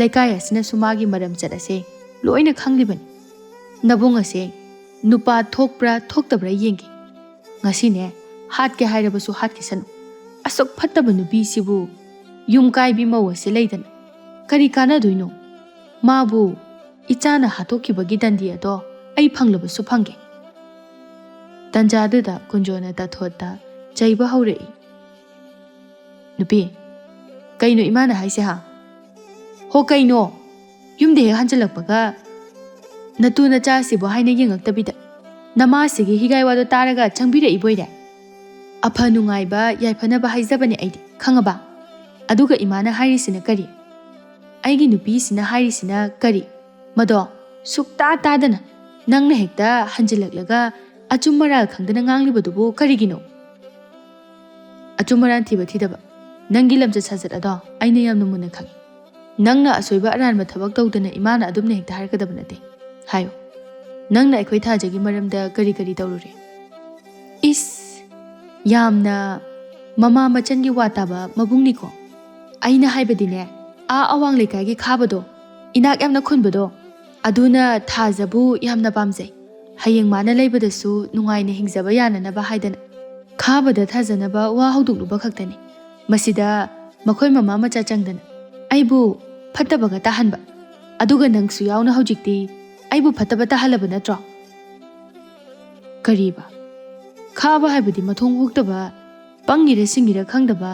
ꯂꯩꯀꯥꯏ ꯑꯁꯤꯅꯁꯨ ꯃꯥꯒꯤ ꯃꯔꯝꯆꯠ ꯑꯁꯦ ꯂꯣꯏꯅ ꯈꯪꯂꯤꯕꯅꯤ꯫ ꯅꯕꯨꯡ ꯑꯁꯦ ꯅꯨꯄꯥ ꯊꯣꯛꯄ꯭ꯔꯥ ꯊꯣꯛꯇꯕ꯭ꯔꯥ ꯌꯦꯡꯒꯦ꯫ ꯉꯁꯤꯅꯦ ꯍꯥꯠꯀꯦ ꯍꯥꯏꯔꯕꯁꯨ ꯍꯥꯠꯈꯤꯁꯅꯨ꯫ ꯑꯁꯨꯛ ꯐꯠꯇꯕ ꯅꯨꯄꯤꯁꯤꯕꯨ ꯌꯨꯝ ꯀꯥꯏꯕꯤ ꯃꯧ ꯑꯁꯦ ꯂꯩꯗꯅ ꯀꯔꯤ ꯀꯥꯟꯅꯗꯣꯏꯅꯣ? ꯃꯥꯕꯨ ꯏꯆꯥꯅ ꯍꯥꯠꯇꯣꯛꯈꯤꯕꯒꯤ ꯗꯟꯗꯤ ꯑꯗꯣ ꯑꯩ ꯐꯪꯂꯕꯁꯨ ꯐꯪꯒꯦ꯫" ꯇꯟꯖꯥꯗꯨꯗ ꯀꯨꯟꯖꯣꯅ ꯇꯥꯊꯣꯠꯇ ꯆꯩꯕ ꯍꯧꯔꯛꯏ꯫ "ꯅꯨꯄꯤ, ꯀꯩꯅꯣ ꯏꯃꯥꯅ ꯍꯥꯏꯁꯦ ꯍꯥ? ꯍꯣ ꯀꯩꯅꯣ? ꯌꯨꯝꯗ ꯍꯦꯛ ꯍꯟꯖꯤꯜꯂꯛꯄꯒ ꯅꯇꯨ ꯅꯆꯥꯁꯤꯕꯨ ꯍꯥꯏꯅ ꯌꯦꯡꯉꯛꯇꯕꯤꯗ ꯅꯃꯥꯁꯤꯒꯤ ꯍꯤꯒꯥꯏ ꯋꯥꯗꯣ ꯇꯥꯔꯒ ꯆꯪꯕꯤꯔꯛꯏꯕꯣꯏꯔꯦ? ꯑꯐ ꯅꯨꯡꯉꯥꯏꯕ ꯌꯥꯏꯐꯅꯕ ꯍꯥꯏꯖꯕꯅꯦ ꯑꯩꯗꯤ, ꯈꯪꯉꯕ? ꯑꯗꯨꯒ ꯏꯃꯥꯅ ꯍꯥꯏꯔꯤꯁꯤꯅ ꯀꯔꯤ? ꯑꯩꯒꯤ ꯅꯨꯄꯤꯁꯤꯅ ꯍꯥꯏꯔꯤꯁꯤꯅ ꯀꯔꯤ? ꯃꯗꯣ ꯁꯨꯛꯇꯥ ꯇꯥꯗꯅ ꯅꯪꯅ ꯍꯦꯛꯇ ꯍꯟꯖꯤꯜꯂꯛꯂꯒ ꯑꯆꯨꯝ ꯑꯔꯥꯜ ꯈꯪꯗꯅ ꯉꯥꯡꯂꯤꯕꯗꯨꯕꯨ ꯀꯔꯤꯒꯤꯅꯣ?" "ꯑꯆꯨꯝ ꯑꯔꯥꯟ ꯊꯤꯕ ꯊꯤꯗꯕ, ꯅꯪꯒꯤ ꯂꯝꯆꯠ ꯁꯥꯖꯠ ꯑꯗꯣ ꯑꯩꯅ ꯌꯥꯝꯅ ꯃꯨꯟꯅ ꯈꯪꯏ꯫ ꯅꯪꯅ ꯑꯁꯣꯏꯕ ꯑꯔꯥꯟꯕ ꯊꯕꯛ ꯇꯧꯗꯅ ꯏꯃꯥꯅ ꯑꯗꯨꯝꯅ ꯍꯦꯛꯇ ꯍꯥꯏꯔꯛꯀꯗꯕ ꯅꯠꯇꯦ꯫ ꯍꯥꯏꯌꯨ, ꯅꯪꯅ ꯑꯩꯈꯣꯏ ꯊꯥꯖꯒꯤ ꯃꯔꯝꯗ ꯀꯔꯤ ꯀꯔꯤ ꯇꯧꯔꯨꯔꯦ?" "ꯏꯁ, ꯌꯥꯝꯅ ꯃꯃꯥ ꯃꯆꯟꯒꯤ ꯋꯥ ꯇꯥꯕ ꯃꯕꯨꯡꯅꯤꯀꯣ꯫ ꯑꯩꯅ ꯍꯥꯏꯕꯗꯤꯅꯦ, ꯑꯥ ꯑꯋꯥꯡ ꯂꯩꯀꯥꯏꯒꯤ ꯈꯥꯕꯗꯣ, ꯏꯅꯥꯛ ꯌꯥꯝꯅ ꯈꯨꯟꯕꯗꯣ, ꯑꯗꯨꯅ ꯊꯥꯖꯕꯨ ꯌꯥꯝꯅ ꯄꯥꯝꯖꯩ꯫ ꯍꯌꯦꯡ ꯃꯥꯅ ꯂꯩꯕꯗꯁꯨ ꯅꯨꯡꯉꯥꯏꯅ ꯍꯤꯡꯖꯕ ꯌꯥꯅꯅꯕ ꯍꯥꯏꯗꯅ ꯈꯥꯕꯗ ꯊꯥꯖꯅꯕ ꯋꯥ ꯍꯧꯗꯣꯛꯂꯨꯕ ꯈꯛꯇꯅꯤ꯫ ꯃꯁꯤꯗ ꯃꯈꯣꯏ ꯃꯃꯥ ꯃꯆꯥ ꯆꯪꯗꯅ ꯑꯩꯕꯨ ꯐꯠꯇꯕꯒ ꯇꯥꯍꯟꯕ꯫ ꯑꯗꯨꯒ ꯅꯪꯁꯨ ꯌꯥꯎꯅ ꯍꯧꯖꯤꯛꯇꯤ ꯑꯩꯕꯨ ꯐꯠꯇꯕ ꯇꯥꯍꯜꯂꯕ ꯅꯠꯇ꯭ꯔꯣ?" "ꯀꯔꯤꯕ? ꯈꯥꯕ ꯍꯥꯏꯕꯗꯤ ꯃꯊꯣꯡ ꯍꯨꯛꯇꯕ, ꯄꯪꯉꯤꯔ ꯁꯤꯡꯉꯤꯔ ꯈꯪꯗꯕ,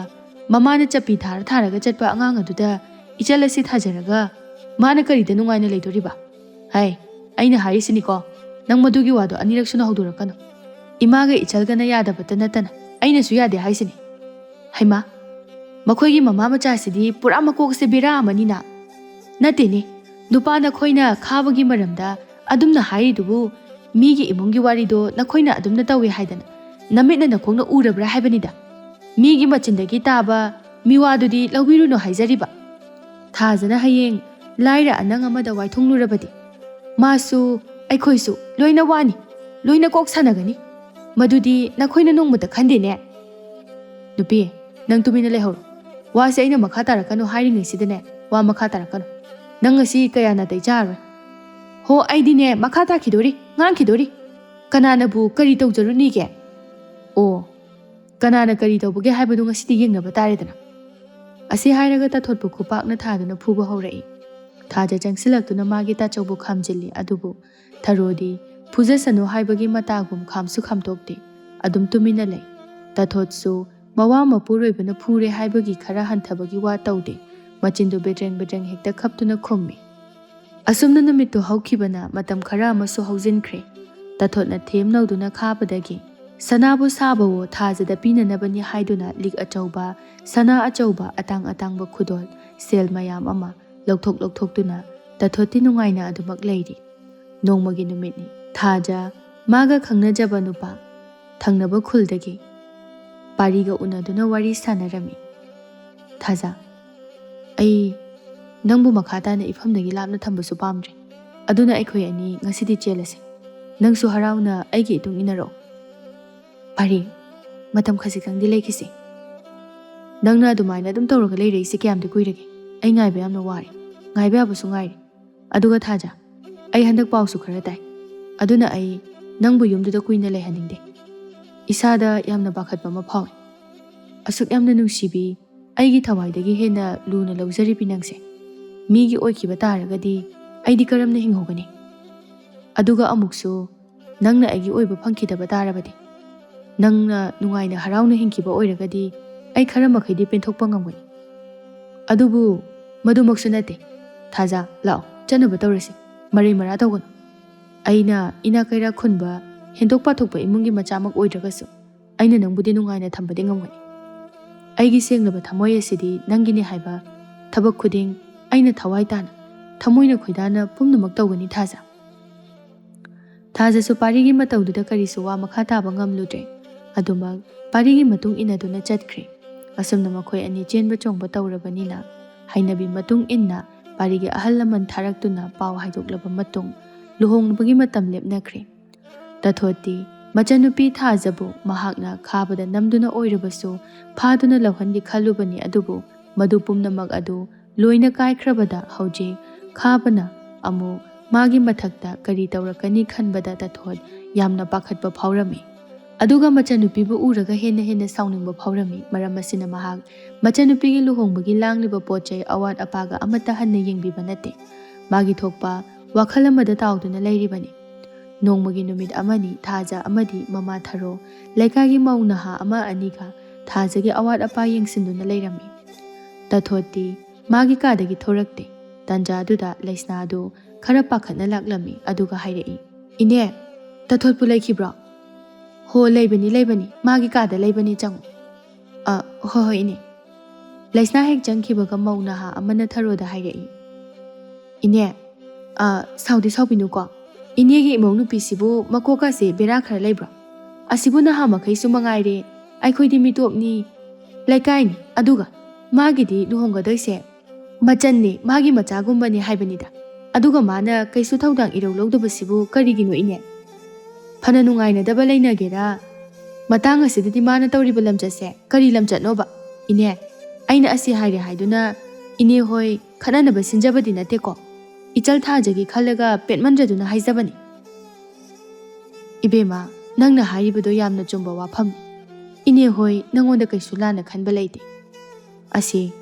ꯃꯃꯥꯅ ꯆꯞꯄꯤ ꯊꯥꯔ ꯊꯥꯔꯒ ꯆꯠꯄ ꯑꯉꯥꯡ ꯑꯗꯨꯗ ꯏꯆꯜ ꯑꯁꯤ ꯊꯥꯖꯔꯒ ꯃꯥꯅ ꯀꯔꯤꯗ ꯅꯨꯡꯉꯥꯏꯅ ꯂꯩꯗꯣꯔꯤꯕ? ꯍꯥꯏ, ꯑꯩꯅ ꯍꯥꯏꯔꯤꯁꯤꯅꯤꯀꯣ, ꯅꯪ ꯃꯗꯨꯒꯤ ꯋꯥꯗꯣ ꯑꯅꯤꯔꯛ ꯁꯨꯅ ꯍꯧꯗꯣꯔꯛꯀꯅꯨ꯫ ꯏꯃꯥꯒ ꯏꯆꯜꯒꯅ ꯌꯥꯗꯕꯇ ꯅꯠꯇꯅ ꯑꯩꯅꯁꯨ ꯌꯥꯗꯦ ꯍꯥꯏꯁꯤꯅꯤ꯫ ꯍꯩꯃꯥ, ꯃꯈꯣꯏꯒꯤ ꯃꯃꯥ ꯃꯆꯥꯁꯤꯗꯤ ꯄꯨꯔꯥ ꯃꯀꯣꯛꯁꯦ ꯕꯦꯔꯥ ꯑꯃꯅꯤꯅ꯫ ꯅꯠꯇꯦꯅꯦ, ꯅꯨꯄꯥ ꯅꯈꯣꯏꯅ ꯈꯥꯕꯒꯤ ꯃꯔꯝꯗ ꯑꯗꯨꯝꯅ ꯍꯥꯏꯔꯤꯗꯨꯕꯨ, ꯃꯤꯒꯤ ꯏꯃꯨꯡꯒꯤ ꯋꯥꯔꯤꯗꯣ ꯅꯈꯣꯏꯅ ꯑꯗꯨꯝꯅ ꯇꯧꯏ ꯍꯥꯏꯗꯅ ꯅꯃꯤꯠꯅ ꯅꯈꯣꯡꯅ ꯎꯔꯕ꯭ꯔꯥ ꯍꯥꯏꯕꯅꯤꯗ꯫ ꯃꯤꯒꯤ ꯃꯆꯤꯟꯗꯒꯤ ꯇꯥꯕ ꯃꯤꯋꯥꯗꯨꯗꯤ ꯂꯧꯕꯤꯔꯨꯅꯨ ꯍꯥꯏꯖꯔꯤꯕ꯫ ꯊꯥꯖꯅ ꯍꯌꯦꯡ ꯂꯥꯏꯔ ꯑꯅꯪ ꯑꯃꯗ ꯋꯥꯏꯊꯨꯡꯂꯨꯔꯕꯗꯤ, ꯃꯥꯁꯨ ꯑꯩꯈꯣꯏꯁꯨ ꯂꯣꯏꯅ ꯋꯥꯅꯤ, ꯂꯣꯏꯅ ꯀꯣꯛ ꯁꯥꯟꯅꯒꯅꯤ꯫ ꯃꯗꯨꯗꯤ ꯅꯈꯣꯏꯅ ꯅꯣꯡꯃꯇ ꯈꯟꯗꯦꯅꯦ꯫ ꯅꯨꯄꯤ, ꯅꯪ ꯇꯨꯃꯤꯟꯅ ꯂꯩꯍꯧꯔꯣ꯫ ꯋꯥꯁꯦ ꯑꯩꯅ ꯃꯈꯥ ꯇꯥꯔꯛꯀꯅꯨ ꯍꯥꯏꯔꯤꯉꯩꯁꯤꯗꯅꯦ, ꯋꯥ ꯃꯈꯥ ꯇꯥꯔꯛꯀꯅꯨ꯫ ꯅꯪ ꯉꯁꯤ ꯀꯌꯥ ꯅꯥꯇꯩ ꯆꯥꯔꯔꯣꯏ꯫ ꯍꯣ, ꯑꯩꯗꯤꯅꯦ ꯃꯈꯥ ꯇꯥꯈꯤꯗꯣꯔꯤ, ꯉꯥꯡꯈꯤꯗꯣꯔꯤ꯫ ꯀꯅꯥꯅꯕꯨ ꯀꯔꯤ ꯇꯧꯖꯔꯨꯅꯤꯒꯦ? ꯑꯣ, ꯀꯅꯥꯅ ꯀꯔꯤ ꯇꯧꯕꯒꯦ ꯍꯥꯏꯕꯗꯨ ꯉꯁꯤꯗꯤ ꯌꯦꯡꯅꯕ ꯇꯥꯔꯦꯗꯅ꯫ ꯑꯁꯤ ꯍꯥꯏꯔꯒ ꯇꯥꯊꯣꯠꯄꯨ ꯈꯨꯄꯥꯛꯅ ꯊꯥꯗꯨꯅ ꯐꯨꯕ ꯍꯧꯔꯛꯏ꯫ ꯊꯥꯖ ꯆꯪꯁꯤꯜꯂꯛꯇꯨꯅ ꯃꯥꯒꯤ ꯇꯥꯆꯧꯕꯨ ꯈꯥꯝꯖꯤꯜꯂꯤ, ꯑꯗꯨꯕꯨ ꯊꯔꯣꯗꯤ ꯐꯨꯖꯁꯅꯨ ꯍꯥꯏꯕꯒꯤ ꯃꯇꯥꯒꯨꯝ ꯈꯥꯝꯁꯨ ꯈꯥꯝꯇꯣꯛꯇꯦ꯫ ꯑꯗꯨꯝ ꯇꯨꯃꯤꯟꯅ ꯂꯩ꯫ ꯇꯥꯊꯣꯠꯁꯨ ꯃꯋꯥ ꯃꯄꯨꯔꯣꯏꯕꯅ ꯐꯨꯔꯦ ꯍꯥꯏꯕꯒꯤ ꯈꯔ ꯍꯟꯊꯕꯒꯤ ꯋꯥ ꯇꯧꯗꯦ꯫ ꯃꯆꯤꯟꯗꯨ ꯕꯦꯗ꯭ꯔꯦꯡ ꯕꯦꯗ꯭ꯔꯦꯡ ꯍꯦꯛꯇ ꯈꯞꯇꯨꯅ ꯈꯨꯝꯃꯤ꯫ ꯑꯁꯨꯝꯅ ꯅꯨꯃꯤꯠꯇꯨ ꯍꯧꯈꯤꯕꯅ ꯃꯇꯝ ꯈꯔ ꯑꯃꯁꯨ ꯍꯧꯖꯤꯟꯈ꯭ꯔꯦ꯫ ꯇꯥꯊꯣꯠꯅ ꯊꯦꯝ ꯅꯧꯗꯨꯅ ꯈꯥꯕꯗꯒꯤ ꯁꯅꯥꯕꯨ ꯁꯥꯕꯋꯣ ꯊꯥꯖꯗ ꯄꯤꯅꯅꯕꯅꯤ ꯍꯥꯏꯗꯨꯅ ꯂꯤꯛ ꯑꯆꯧꯕ, ꯁꯅꯥ ꯑꯆꯧꯕ, ꯑꯇꯥꯡ ꯑꯇꯥꯡꯕ ꯈꯨꯗꯣꯜ, ꯁꯦꯜ ꯃꯌꯥꯝ ꯑꯃ ꯂꯧꯊꯣꯛ ꯂꯧꯊꯣꯛꯇꯨꯅ ꯇꯥꯊꯣꯠꯇꯤ ꯅꯨꯡꯉꯥꯏꯅ ꯑꯗꯨꯃꯛ ꯂꯩꯔꯤ꯫ ꯅꯣꯡꯃꯒꯤ ꯅꯨꯃꯤꯠꯅꯤ꯫ ꯊꯥꯖ ꯃꯥꯒ ꯈꯪꯅꯖꯕ ꯅꯨꯄꯥ ꯊꯪꯅꯕ ꯈꯨꯜꯗꯒꯤ ꯄꯥꯔꯤꯒ ꯎꯅꯗꯨꯅ ꯋꯥꯔꯤ ꯁꯥꯟꯅꯔꯝꯃꯤ꯫ "ꯊꯥꯖ, ꯑꯩ ꯅꯪꯕꯨ ꯃꯈꯥ ꯇꯥꯅ ꯏꯐꯝꯗꯒꯤ ꯂꯥꯞꯅ ꯊꯝꯕꯁꯨ ꯄꯥꯝꯗ꯭ꯔꯦ꯫ ꯑꯗꯨꯅ ꯑꯩꯈꯣꯏ ꯑꯅꯤ ꯉꯁꯤꯗꯤ ꯆꯦꯜꯂꯁꯤ꯫ ꯅꯪꯁꯨ ꯍꯔꯥꯎꯅ ꯑꯩꯒꯤ ꯏꯇꯨꯡ ꯏꯟꯅꯔꯛꯑꯣ꯫" "ꯄꯥꯔꯤ, ꯃꯇꯝ ꯈꯖꯤꯛꯇꯪꯗꯤ ꯂꯩꯈꯤꯁꯤ꯫ ꯅꯪꯅ ꯑꯗꯨꯃꯥꯏꯅ ꯑꯗꯨꯝ ꯇꯧꯔꯒ ꯂꯩꯔꯛꯏꯁꯦ ꯀꯌꯥꯝꯗꯤ ꯀꯨꯏꯔꯒꯦ? ꯑꯩ ꯉꯥꯏꯕ ꯌꯥꯝꯅ ꯋꯥꯔꯦ꯫ ꯉꯥꯏꯕ ꯌꯥꯕꯁꯨ ꯉꯥꯏꯔꯦ꯫ ꯑꯗꯨꯒ ꯊꯥꯖ, ꯑꯩ ꯍꯟꯗꯛ ꯄꯥꯎꯁꯨ ꯈꯔ ꯇꯥꯏ꯫ ꯑꯗꯨꯅ ꯑꯩ ꯅꯪꯕꯨ ꯌꯨꯝꯗꯨꯗ ꯀꯨꯏꯅ ꯂꯩꯍꯟꯅꯤꯡꯗꯦ꯫ ꯏꯁꯥꯗ ꯌꯥꯝꯅ ꯄꯥꯈꯠꯄ ꯑꯃ ꯐꯥꯎꯏ꯫ ꯑꯁꯨꯛ ꯌꯥꯝꯅ ꯅꯨꯡꯁꯤꯕꯤ, ꯑꯩꯒꯤ ꯊꯋꯥꯏꯗꯒꯤ ꯍꯦꯟꯅ ꯂꯨꯅ ꯂꯧꯖꯔꯤꯕꯤ ꯅꯪꯁꯦ ꯃꯤꯒꯤ ꯑꯣꯏꯈꯤꯕ ꯇꯥꯔꯒꯗꯤ ꯑꯩꯗꯤ ꯀꯔꯝꯅ ꯍꯤꯡꯍꯧꯒꯅꯤ? ꯑꯗꯨꯒ ꯑꯃꯨꯛꯁꯨ ꯅꯪꯅ ꯑꯩꯒꯤ ꯑꯣꯏꯕ ꯐꯪꯈꯤꯗꯕ ꯇꯥꯔꯕꯗꯤ?" ꯅꯪꯅ ꯅꯨꯡꯉꯥꯏꯅ ꯍꯔꯥꯎꯅ ꯍꯤꯡꯈꯤꯕ ꯑꯣꯏꯔꯒꯗꯤ ꯑꯩ ꯈꯔ ꯃꯈꯩꯗꯤ ꯄꯦꯟꯊꯣꯛꯄ ꯉꯝꯒꯅꯤ꯫ ꯑꯗꯨꯕꯨ ꯃꯗꯨꯃꯛꯁꯨ ꯅꯠꯇꯦ꯫ ꯊꯥꯖ, ꯂꯥꯛꯑꯣ, ꯆꯠꯅꯕ ꯇꯧꯔꯁꯤ꯫ ꯃꯔꯩ ꯃꯔꯥ ꯇꯧꯒꯅꯨ꯫ ꯑꯩꯅ ꯏꯅꯥꯛ ꯀꯩꯔꯥꯛ ꯈꯨꯟꯕ, ꯍꯦꯟꯗꯣꯛ ꯄꯥꯊꯣꯛꯄ ꯏꯃꯨꯡꯒꯤ ꯃꯆꯥꯃꯛ ꯑꯣꯏꯗ꯭ꯔꯒꯁꯨ ꯑꯩꯅ ꯅꯪꯕꯨꯗꯤ ꯅꯨꯡꯉꯥꯏꯅ ꯊꯝꯕꯗꯤ ꯉꯝꯒꯅꯤ꯫ ꯑꯩꯒꯤ ꯁꯦꯡꯂꯕ ꯊꯃꯣꯏ ꯑꯁꯤꯗꯤ ꯅꯪꯒꯤꯅꯤ ꯍꯥꯏꯕ ꯊꯕꯛ ꯈꯨꯗꯤꯡ ꯑꯩꯅ ꯊꯋꯥꯏ ꯇꯥꯅ, ꯊꯃꯣꯏꯅ ꯈꯣꯏꯗꯥꯅ ꯄꯨꯝꯅꯃꯛ ꯇꯧꯒꯅꯤ, ꯊꯥꯖ꯫ ꯊꯥꯖꯁꯨ ꯄꯥꯔꯤꯒꯤ ꯃꯇꯧꯗꯨꯗ ꯀꯔꯤꯁꯨ ꯋꯥ ꯃꯈꯥ ꯇꯥꯕ ꯉꯝꯂꯨꯗ꯭ꯔꯦ꯫ ꯑꯗꯨꯃꯛ ꯄꯥꯔꯤꯒꯤ ꯃꯇꯨꯡ ꯏꯟꯅꯗꯨꯅ ꯆꯠꯈ꯭ꯔꯦ꯫ ꯑꯁꯨꯝꯅ ꯃꯈꯣꯏ ꯑꯅꯤ ꯆꯦꯟꯕ ꯆꯣꯡꯕ ꯇꯧꯔꯕꯅꯤꯅ, ꯍꯩꯅꯕꯤ ꯃꯇꯨꯡ ꯏꯟꯅ ꯄꯥꯔꯤꯒꯤ ꯑꯍꯜ ꯂꯃꯟ ꯊꯥꯔꯛꯇꯨꯅ ꯄꯥꯎ ꯍꯥꯏꯗꯣꯛꯂꯕ ꯃꯇꯨꯡ, ꯂꯨꯍꯣꯡꯕꯒꯤ ꯃꯇꯝ ꯂꯦꯞꯅꯈ꯭ꯔꯦ꯫ ꯇꯥꯊꯣꯠꯇꯤ ꯃꯆꯟꯅꯨꯄꯤ ꯊꯥꯖꯕꯨ ꯃꯍꯥꯛꯅ ꯈꯥꯕꯗ ꯅꯝꯗꯨꯅ ꯑꯣꯏꯔꯕꯁꯨ ꯐꯥꯗꯨꯅ ꯂꯧꯍꯟꯒꯦ ꯈꯜꯂꯨꯕꯅꯤ, ꯑꯗꯨꯕꯨ ꯃꯗꯨ ꯄꯨꯝꯅꯃꯛ ꯑꯗꯨ ꯂꯣꯏꯅ ꯀꯥꯏꯈ꯭ꯔꯕꯗ ꯍꯧꯖꯤꯛ ꯈꯥꯕꯅ ꯑꯃꯨꯛ ꯃꯥꯒꯤ ꯃꯊꯛꯇ ꯀꯔꯤ ꯇꯧꯔꯛꯀꯅꯤ ꯈꯟꯕꯗ ꯇꯥꯊꯣꯠ ꯌꯥꯝꯅ ꯄꯥꯈꯠꯄ ꯐꯥꯎꯔꯝꯃꯤ꯫ ꯑꯗꯨꯒ ꯃꯆꯟꯅꯨꯄꯤꯕꯨ ꯎꯔꯒ ꯍꯦꯟꯅ ꯍꯦꯟꯅ ꯁꯥꯎꯅꯤꯡꯕ ꯐꯥꯎꯔꯝꯃꯤ꯫ ꯃꯔꯝ ꯑꯁꯤꯅ ꯃꯍꯥꯛ ꯃꯆꯟꯅꯨꯄꯤꯒꯤ ꯂꯨꯍꯣꯡꯕꯒꯤ ꯂꯥꯡꯂꯤꯕ ꯄꯣꯠ ꯆꯩ ꯑꯋꯥꯠ ꯑꯄꯥꯒ ꯑꯃꯠꯇ ꯍꯟꯅ ꯌꯦꯡꯕꯤꯕ ꯅꯠꯇꯦ꯫ ꯃꯥꯒꯤ ꯊꯣꯛꯄ ꯋꯥꯈꯜ ꯑꯃꯗ ꯇꯥꯎꯗꯨꯅ ꯂꯩꯔꯤꯕꯅꯤ꯫ ꯅꯣꯡꯃꯒꯤ ꯅꯨꯃꯤꯠ ꯑꯃꯅꯤ ꯊꯥꯖ ꯑꯃꯗꯤ ꯃꯃꯥ ꯊꯔꯣ ꯂꯩꯀꯥꯏꯒꯤ ꯃꯧ ꯅꯍꯥ ꯑꯃ ꯑꯅꯤꯒ ꯊꯥꯖꯒꯤ ꯑꯋꯥꯠ ꯑꯄꯥ ꯌꯦꯡꯁꯤꯟꯗꯨꯅ ꯂꯩꯔꯝꯃꯤ꯫ ꯇꯥꯊꯣꯠꯇꯤ ꯃꯥꯒꯤ ꯀꯥꯗꯒꯤ ꯊꯣꯔꯛꯇꯦ꯫ ꯇꯥꯟꯖꯥ ꯑꯗꯨꯗ ꯂꯩꯁꯅꯥ ꯑꯗꯨ ꯈꯔ ꯄꯥꯈꯠꯅ ꯂꯥꯛꯂꯝꯃꯤ, ꯑꯗꯨꯒ ꯍꯥꯏꯔꯛꯏ, "ꯏꯅꯦ, ꯇꯥꯊꯣꯠꯄꯨ ꯂꯩꯈꯤꯕ꯭ꯔꯣ?" "ꯍꯣ, ꯂꯩꯕꯅꯤ, ꯂꯩꯕꯅꯤ, ꯃꯥꯒꯤ ꯀꯥꯗ ꯂꯩꯕꯅꯤ, ꯆꯪꯉꯨ꯫" "ꯑ, ꯍꯣꯏ, ꯍꯣꯏ, ꯏꯅꯦ꯫" ꯂꯩꯁꯅꯥ ꯍꯦꯛ ꯆꯪꯈꯤꯕꯒ ꯃꯧ ꯅꯍꯥ ꯑꯃꯅ ꯊꯔꯣꯗ ꯍꯥꯏꯔꯛꯏ, "ꯏꯅꯦ, ꯑ, ꯁꯥꯎꯗꯤ ꯁꯥꯎꯕꯤꯅꯨꯀꯣ, ꯏꯅꯦꯒꯤ ꯏꯃꯧ ꯅꯨꯄꯤꯁꯤꯕꯨ ꯃꯀꯣꯛꯀꯁꯦ ꯕꯦꯔꯥ ꯈꯔ ꯂꯩꯕ꯭ꯔꯣ? ꯑꯁꯤꯕꯨ ꯅꯍꯥ ꯃꯈꯩꯁꯨ ꯃꯉꯥꯏꯔꯦ, ꯑꯩꯈꯣꯏꯗꯤ ꯃꯤꯇꯣꯞꯅꯤ, ꯂꯩꯀꯥꯏꯅꯤ, ꯑꯗꯨꯒ ꯃꯥꯒꯤꯗꯤ ꯂꯨꯍꯣꯡꯒꯗꯣꯏꯁꯦ ꯃꯆꯟꯅꯦ, ꯃꯥꯒꯤ ꯃꯆꯥꯒꯨꯝꯕꯅꯦ ꯍꯥꯏꯕꯅꯤꯗ꯫ ꯑꯗꯨꯒ ꯃꯥꯅ ꯀꯩꯁꯨ ꯊꯧꯗꯥꯡ ꯏꯔꯧ ꯂꯧꯗꯕꯁꯤꯕꯨ ꯀꯔꯤꯒꯤꯅꯣ, ꯏꯅꯦ? ꯐꯅ ꯅꯨꯡꯉꯥꯏꯅꯗꯕ ꯂꯩꯅꯒꯦꯔꯥ, ꯃꯇꯥꯡ ꯑꯁꯤꯗꯗꯤ ꯃꯥꯅ ꯇꯧꯔꯤꯕ ꯂꯝꯆꯠꯁꯦ ꯀꯔꯤ ꯂꯝꯆꯠꯅꯣꯕ? ꯏꯅꯦ, ꯑꯩꯅ ꯑꯁꯤ ꯍꯥꯏꯔꯦ ꯍꯥꯏꯗꯨꯅ ꯏꯅꯦ ꯍꯣꯏ ꯈꯠꯅꯅꯕ ꯁꯤꯟꯖꯕꯗꯤ ꯅꯠꯇꯦꯀꯣ꯫ ꯏꯆꯜ ꯊꯥꯖꯒꯤ ꯈꯜꯂꯒ ꯄꯦꯠꯃꯟꯗ꯭ꯔꯗꯨꯅ ꯍꯥꯏꯖꯕꯅꯤ꯫" "ꯏꯕꯦꯝꯃ, ꯅꯪꯅ ꯍꯥꯏꯔꯤꯕꯗꯣ ꯌꯥꯝꯅ ꯆꯨꯝꯕ ꯋꯥꯐꯝꯅꯤ꯫ ꯏꯅꯦ ꯍꯣꯏ ꯅꯪꯉꯣꯟꯗ ꯀꯩꯁꯨ ꯂꯥꯟꯅ ꯈꯟꯕ ꯂꯩꯇꯦ꯫ ꯑꯁꯤ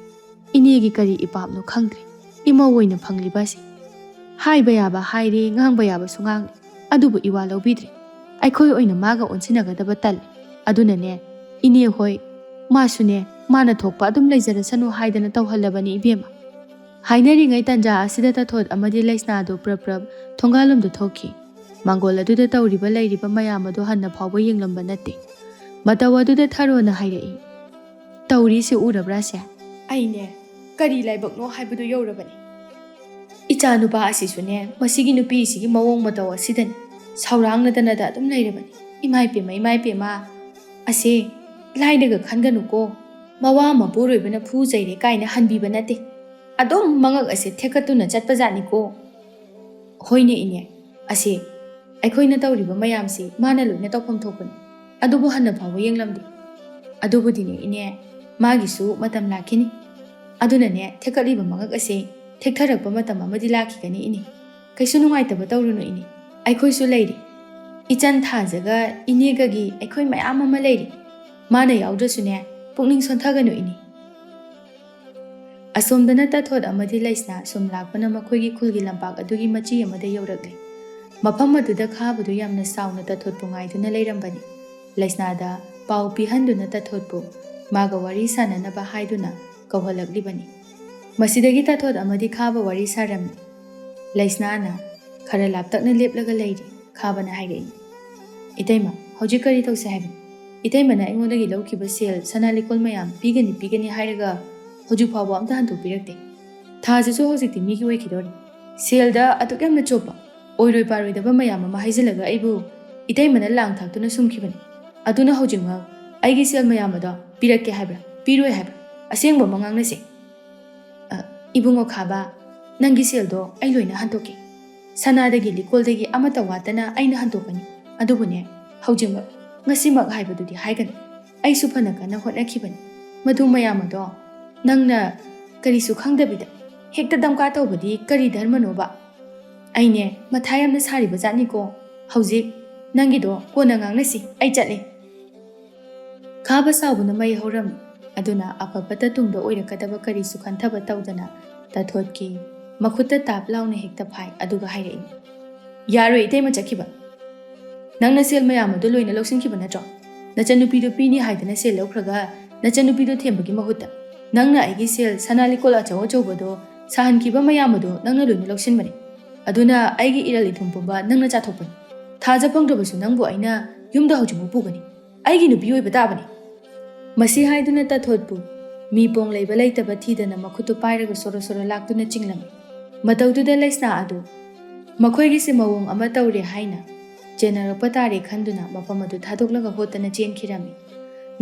ꯏꯅꯦꯒꯤ ꯀꯔꯤ ꯏꯄꯥꯞꯅꯣ ꯈꯪꯗ꯭ꯔꯦ꯫ ꯏꯃꯧ ꯑꯣꯏꯅ ꯐꯪꯂꯤꯕ ꯑꯁꯤ ꯍꯥꯏꯕ ꯌꯥꯕ ꯍꯥꯏꯔꯦ, ꯉꯥꯡꯕ ꯌꯥꯕꯁꯨ ꯉꯥꯡꯂꯦ, ꯑꯗꯨꯕꯨ ꯏꯋꯥ ꯂꯧꯕꯤꯗ꯭ꯔꯦ꯫ ꯑꯩꯈꯣꯏ ꯑꯣꯏꯅ ꯃꯥꯒ ꯑꯣꯟꯁꯤꯟꯅꯒꯗꯕ ꯇꯜꯂꯦ꯫ ꯑꯗꯨꯅꯅꯦ, ꯏꯅꯦ ꯍꯣꯏ, ꯃꯥꯁꯨꯅꯦ, ꯃꯥꯅ ꯊꯣꯛꯄ ꯑꯗꯨꯝ ꯂꯩꯖꯔꯁꯅꯨ ꯍꯥꯏꯗꯅ ꯇꯧꯍꯜꯂꯕꯅꯤ ꯏꯕꯦꯝꯃ꯫ ꯍꯥꯏꯅꯔꯤꯉꯩ ꯇꯟꯖꯥ ꯑꯁꯤꯗ ꯇꯥꯊꯣꯠ ꯑꯃꯗꯤ ꯂꯩꯁꯅꯥꯗꯨ ꯄ꯭ꯔꯞ ꯄ꯭ꯔꯞ ꯊꯣꯡꯒꯥꯜꯂꯣꯝꯗ ꯊꯣꯛꯈꯤ꯫ ꯃꯥꯡꯒꯣꯜ ꯑꯗꯨꯗ ꯇꯧꯔꯤꯕ ꯂꯩꯔꯤꯕ ꯃꯌꯥꯝ ꯑꯗꯨ ꯍꯟꯅ ꯐꯥꯎꯕ ꯌꯦꯡꯂꯝꯕ ꯅꯠꯇꯦ꯫ ꯃꯇꯧ ꯑꯗꯨꯗ ꯊꯔꯣꯅ ꯍꯥꯏꯔꯛꯏ, "ꯇꯧꯔꯤꯁꯤ ꯎꯔꯕ꯭ꯔꯥ ꯁꯦ?" ꯑꯩꯅꯦ, ꯀꯔꯤ ꯂꯥꯏꯕꯛꯅꯣ ꯍꯥꯏꯕꯗꯨ ꯌꯧꯔꯕꯅꯤ꯫ ꯏꯆꯥ ꯅꯨꯄꯥ ꯑꯁꯤꯁꯨꯅꯦ, ꯃꯁꯤꯒꯤ ꯅꯨꯄꯤꯁꯤꯒꯤ ꯃꯑꯣꯡ ꯃꯇꯧ ꯑꯁꯤꯗꯅꯤ ꯁꯥꯎꯔꯥꯡꯅꯗꯅꯗ ꯑꯗꯨꯝ ꯂꯩꯔꯕꯅꯤ꯫ ꯏꯃꯥ ꯏꯄꯦꯝꯃ, ꯏꯃꯥ ꯏꯄꯦꯝꯃ, ꯑꯁꯦ ꯂꯥꯏꯅꯒ ꯈꯟꯒꯅꯨꯀꯣ꯫ ꯃꯋꯥ ꯃꯄꯨꯔꯣꯏꯕꯅ ꯐꯨ ꯆꯩꯔꯦ ꯀꯥꯏꯅ ꯍꯟꯕꯤꯕ ꯅꯠꯇꯦ꯫ ꯑꯗꯨꯝ ꯃꯉꯛ ꯑꯁꯦ ꯊꯦꯛꯀꯠꯇꯨꯅ ꯆꯠꯄꯖꯥꯠꯅꯤꯀꯣ꯫ ꯍꯣꯏꯅꯦ ꯏꯅꯦ, ꯑꯁꯦ ꯑꯩꯈꯣꯏꯅ ꯇꯧꯔꯤꯕ ꯃꯌꯥꯝꯁꯤ ꯃꯥꯅ ꯂꯣꯏꯅ ꯇꯧꯐꯝ ꯊꯣꯛꯄꯅꯤ꯫ ꯑꯗꯨꯕꯨ ꯍꯟꯅ ꯐꯥꯎꯕ ꯌꯦꯡꯂꯝꯗꯦ꯫ ꯑꯗꯨꯕꯨꯗꯤꯅꯦ ꯏꯅꯦ, ꯃꯥꯒꯤꯁꯨ ꯃꯇꯝ ꯂꯥꯛꯈꯤꯅꯤ꯫ ꯑꯗꯨꯅꯅꯦ, ꯊꯦꯛꯀꯠꯂꯤꯕ ꯃꯉꯛ ꯑꯁꯦ ꯊꯦꯛꯊꯔꯛꯄ ꯃꯇꯝ ꯑꯃꯗꯤ ꯂꯥꯛꯈꯤꯒꯅꯤ ꯏꯅꯦ꯫ ꯀꯩꯁꯨ ꯅꯨꯡꯉꯥꯏꯇꯕ ꯇꯧꯔꯨꯅꯨ ꯏꯅꯦ꯫ ꯑꯩꯈꯣꯏꯁꯨ ꯂꯩꯔꯤ꯫ ꯏꯆꯟ ꯊꯥꯖꯒ ꯏꯅꯦꯒꯒꯤ ꯑꯩꯈꯣꯏ ꯃꯌꯥꯝ ꯑꯃ ꯂꯩꯔꯤ꯫ ꯃꯥꯅ ꯌꯥꯎꯗ꯭ꯔꯁꯨꯅꯦ, ꯄꯨꯛꯅꯤꯡ ꯁꯣꯟꯊꯒꯅꯨ ꯏꯅꯦ꯫ ꯑꯁꯣꯝꯗꯅ ꯇꯥꯊꯣꯠ ꯑꯃꯗꯤ ꯂꯩꯁꯅꯥ ꯁꯨꯝ ꯂꯥꯛꯄꯅ ꯃꯈꯣꯏꯒꯤ ꯈꯨꯜꯒꯤ ꯂꯝꯄꯥꯛ ꯑꯗꯨꯒꯤ ꯃꯆꯤ ꯑꯃꯗ ꯌꯧꯔꯛꯂꯦ꯫ ꯃꯐꯝ ꯑꯗꯨꯗ ꯈꯥꯕꯗꯨ ꯌꯥꯝꯅ ꯆꯥꯎꯅ ꯇꯥꯊꯣꯠꯄꯨ ꯉꯥꯏꯗꯨꯅ ꯂꯩꯔꯝꯕꯅꯤ꯫ ꯂꯩꯁꯅꯥꯗ ꯄꯥꯎ ꯄꯤꯍꯟꯗꯨꯅ ꯇꯥꯊꯣꯠꯄꯨ ꯃꯥꯒ ꯋꯥꯔꯤ ꯁꯥꯟꯅꯅꯕ ꯍꯥꯏꯗꯨꯅ ꯀꯧꯍꯜꯂꯛꯂꯤꯕꯅꯤ꯫ ꯃꯁꯤꯗꯒꯤ ꯇꯥꯊꯣꯠ ꯑꯃꯗꯤ ꯈꯥꯕ ꯋꯥꯔꯤ ꯁꯥꯔꯝꯃꯤ꯫ ꯂꯩꯁꯅꯥꯅ ꯈꯔ ꯂꯥꯞꯇꯛꯅ ꯂꯦꯞꯂꯒ ꯂꯩꯔꯤ꯫ ꯈꯥꯕꯅ ꯍꯥꯏꯔꯛꯏ, "ꯏꯇꯩꯃ, ꯍꯧꯖꯤꯛ ꯀꯔꯤ ꯇꯧꯁꯦ ꯍꯥꯏꯕꯅꯣ? ꯏꯇꯩꯃꯅ ꯑꯩꯉꯣꯟꯗꯒꯤ ꯂꯧꯈꯤꯕ ꯁꯦꯜ, ꯁꯅꯥ ꯂꯤꯛꯀꯣꯜ ꯃꯌꯥꯝ ꯄꯤꯒꯅꯤ, ꯄꯤꯒꯅꯤ ꯍꯥꯏꯔꯒ ꯍꯧꯖꯤꯛ ꯐꯥꯎꯕ ꯑꯝꯇ ꯍꯟꯗꯣꯛꯄꯤꯔꯛꯇꯦ꯫ ꯊꯥꯁꯤꯁꯨ ꯍꯧꯖꯤꯛꯇꯤ ꯃꯤꯒꯤ ꯑꯣꯏꯈꯤꯗꯧꯔꯦ꯫ ꯁꯦꯜꯗ ꯑꯗꯨꯛ ꯌꯥꯝꯅ ꯆꯣꯞꯄ, ꯑꯣꯏꯔꯣꯏ ꯄꯥꯔꯣꯏꯗꯕ ꯃꯌꯥꯝ ꯑꯃ ꯍꯥꯏꯖꯤꯜꯂꯒ ꯑꯩꯕꯨ ꯏꯇꯩꯃꯅ ꯂꯥꯡ ꯊꯥꯛꯇꯨꯅ ꯁꯨꯝꯈꯤꯕꯅꯤ꯫ ꯑꯗꯨꯅ ꯍꯧꯖꯤꯛꯃꯛ ꯑꯩꯒꯤ ꯁꯦꯜ ꯃꯌꯥꯝ ꯑꯗꯣ ꯄꯤꯔꯛꯀꯦ ꯍꯥꯏꯕ꯭ꯔꯥ, ꯄꯤꯔꯣꯏ ꯍꯥꯏꯕ꯭ꯔꯥ? ꯑꯁꯦꯡꯕ ꯑꯃ ꯉꯥꯡꯅꯁꯦ꯫ ꯑ, ꯏꯕꯨꯡꯉꯣ ꯈꯥꯕ, ꯅꯪꯒꯤ ꯁꯦꯜꯗꯣ ꯑꯩ ꯂꯣꯏꯅ ꯍꯟꯗꯣꯛꯀꯦ꯫ ꯁꯅꯥꯗꯒꯤ ꯂꯤꯛꯀꯣꯜꯗꯒꯤ ꯑꯃꯠꯇ ꯋꯥꯠꯇꯅ ꯑꯩꯅ ꯍꯟꯗꯣꯛꯀꯅꯤ꯫ ꯑꯗꯨꯕꯨꯅꯦ, ꯍꯧꯖꯤꯛꯃꯛ, ꯉꯁꯤꯃꯛ ꯍꯥꯏꯕꯗꯨꯗꯤ ꯍꯥꯏꯒꯅꯨ꯫ ꯑꯩꯁꯨ ꯐꯅ ꯀꯟꯅ ꯍꯣꯠꯅꯈꯤꯕꯅꯤ꯫ ꯃꯗꯨ ꯃꯌꯥꯝ ꯑꯗꯣ ꯅꯪꯅ ꯀꯔꯤꯁꯨ ꯈꯪꯗꯕꯤꯗ ꯍꯦꯛꯇ ꯗꯝꯀꯥ ꯇꯧꯕꯗꯤ ꯀꯔꯤ ꯙꯔꯃꯅꯣꯕ? ꯑꯩꯅꯦ ꯃꯊꯥ ꯌꯥꯝꯅ ꯁꯥꯔꯤꯕ ꯖꯥꯠꯅꯤꯀꯣ꯫ ꯍꯧꯖꯤꯛ ꯅꯪꯒꯤꯗꯣ ꯀꯣꯟꯅ ꯉꯥꯡꯅꯁꯤ, ꯑꯩ ꯆꯠꯂꯦ꯫ ꯈꯥꯕ ꯁꯥꯎꯕꯅ ꯃꯩ ꯍꯧꯔꯝꯃꯤ꯫ ꯑꯗꯨꯅ ꯑꯐ ꯐꯠꯇ ꯇꯨꯡꯗ ꯑꯣꯏꯔꯛꯀꯗꯕ ꯀꯔꯤꯁꯨ ꯈꯟꯊꯕ ꯇꯧꯗꯅ ꯇꯥꯊꯣꯠꯀꯤ ꯃꯈꯨꯠꯇ ꯇꯥꯞ ꯂꯥꯎꯅ ꯍꯦꯛꯇ ꯐꯥꯏ, ꯑꯗꯨꯒ ꯍꯥꯏꯔꯛꯏ, "ꯌꯥꯔꯣꯏ ꯏꯇꯩꯃ ꯆꯠꯈꯤꯕ꯫ ꯅꯪꯅ ꯁꯦꯜ ꯃꯌꯥꯝ ꯑꯗꯨ ꯂꯣꯏꯅ ꯂꯧꯁꯤꯟꯈꯤꯕ ꯅꯠꯇ꯭ꯔꯣ? ꯅꯆꯟꯅꯨꯄꯤꯗꯨ ꯄꯤꯅꯤ ꯍꯥꯏꯗꯅ ꯁꯦꯜ ꯂꯧꯈ꯭ꯔꯒ ꯅꯆꯟꯅꯨꯄꯤꯗꯨ ꯊꯦꯝꯕꯒꯤ ꯃꯍꯨꯠꯇ ꯅꯪꯅ ꯑꯩꯒꯤ ꯁꯦꯜ ꯁꯅꯥ ꯂꯤꯛꯀꯣꯜ ꯑꯆꯧ ꯑꯆꯧꯕꯗꯣ ꯁꯥꯍꯟꯈꯤꯕ ꯃꯌꯥꯝ ꯑꯗꯣ ꯅꯪꯅ ꯂꯣꯏꯅ ꯂꯧꯁꯤꯟꯕꯅꯤ꯫ ꯑꯗꯨꯅ ꯑꯩꯒꯤ ꯏꯔꯜ ꯏꯊꯨꯝ ꯄꯨꯝꯕ ꯅꯪꯅ ꯆꯥꯊꯣꯛꯄꯅꯤ꯫ ꯊꯥꯖ ꯐꯪꯗ꯭ꯔꯕꯁꯨ ꯅꯪꯕꯨ ꯑꯩꯅ ꯌꯨꯝꯗ ꯍꯧꯖꯤꯛꯃꯛ ꯄꯨꯒꯅꯤ꯫ ꯑꯩꯒꯤ ꯅꯨꯄꯤ ꯑꯣꯏꯕ ꯇꯥꯕꯅꯤ꯫ ꯃꯁꯤ ꯍꯥꯏꯗꯨꯅ ꯇꯥꯊꯣꯠꯄꯨ ꯃꯤ ꯄꯣꯡ ꯂꯩꯕ ꯂꯩꯇꯕ ꯊꯤꯗꯅ ꯃꯈꯨꯠꯇꯨ ꯄꯥꯏꯔꯒ ꯁꯣꯔꯣ ꯁꯣꯔꯣ ꯂꯥꯛꯇꯨꯅ ꯆꯤꯡꯂꯝꯃꯤ꯫ ꯃꯇꯧꯗꯨꯗ ꯂꯩꯁꯅꯥ ꯑꯗꯨ ꯃꯈꯣꯏꯒꯤꯁꯦ ꯃꯑꯣꯡ ꯑꯃ ꯇꯧꯔꯦ ꯍꯥꯏꯅ ꯆꯦꯟꯅꯔꯛꯄ ꯇꯥꯔꯦ ꯈꯟꯗꯨꯅ ꯃꯐꯝ ꯑꯗꯨ ꯊꯥꯗꯣꯛꯂꯒ ꯍꯣꯠꯇꯅ ꯆꯦꯟꯈꯤꯔꯝꯃꯤ꯫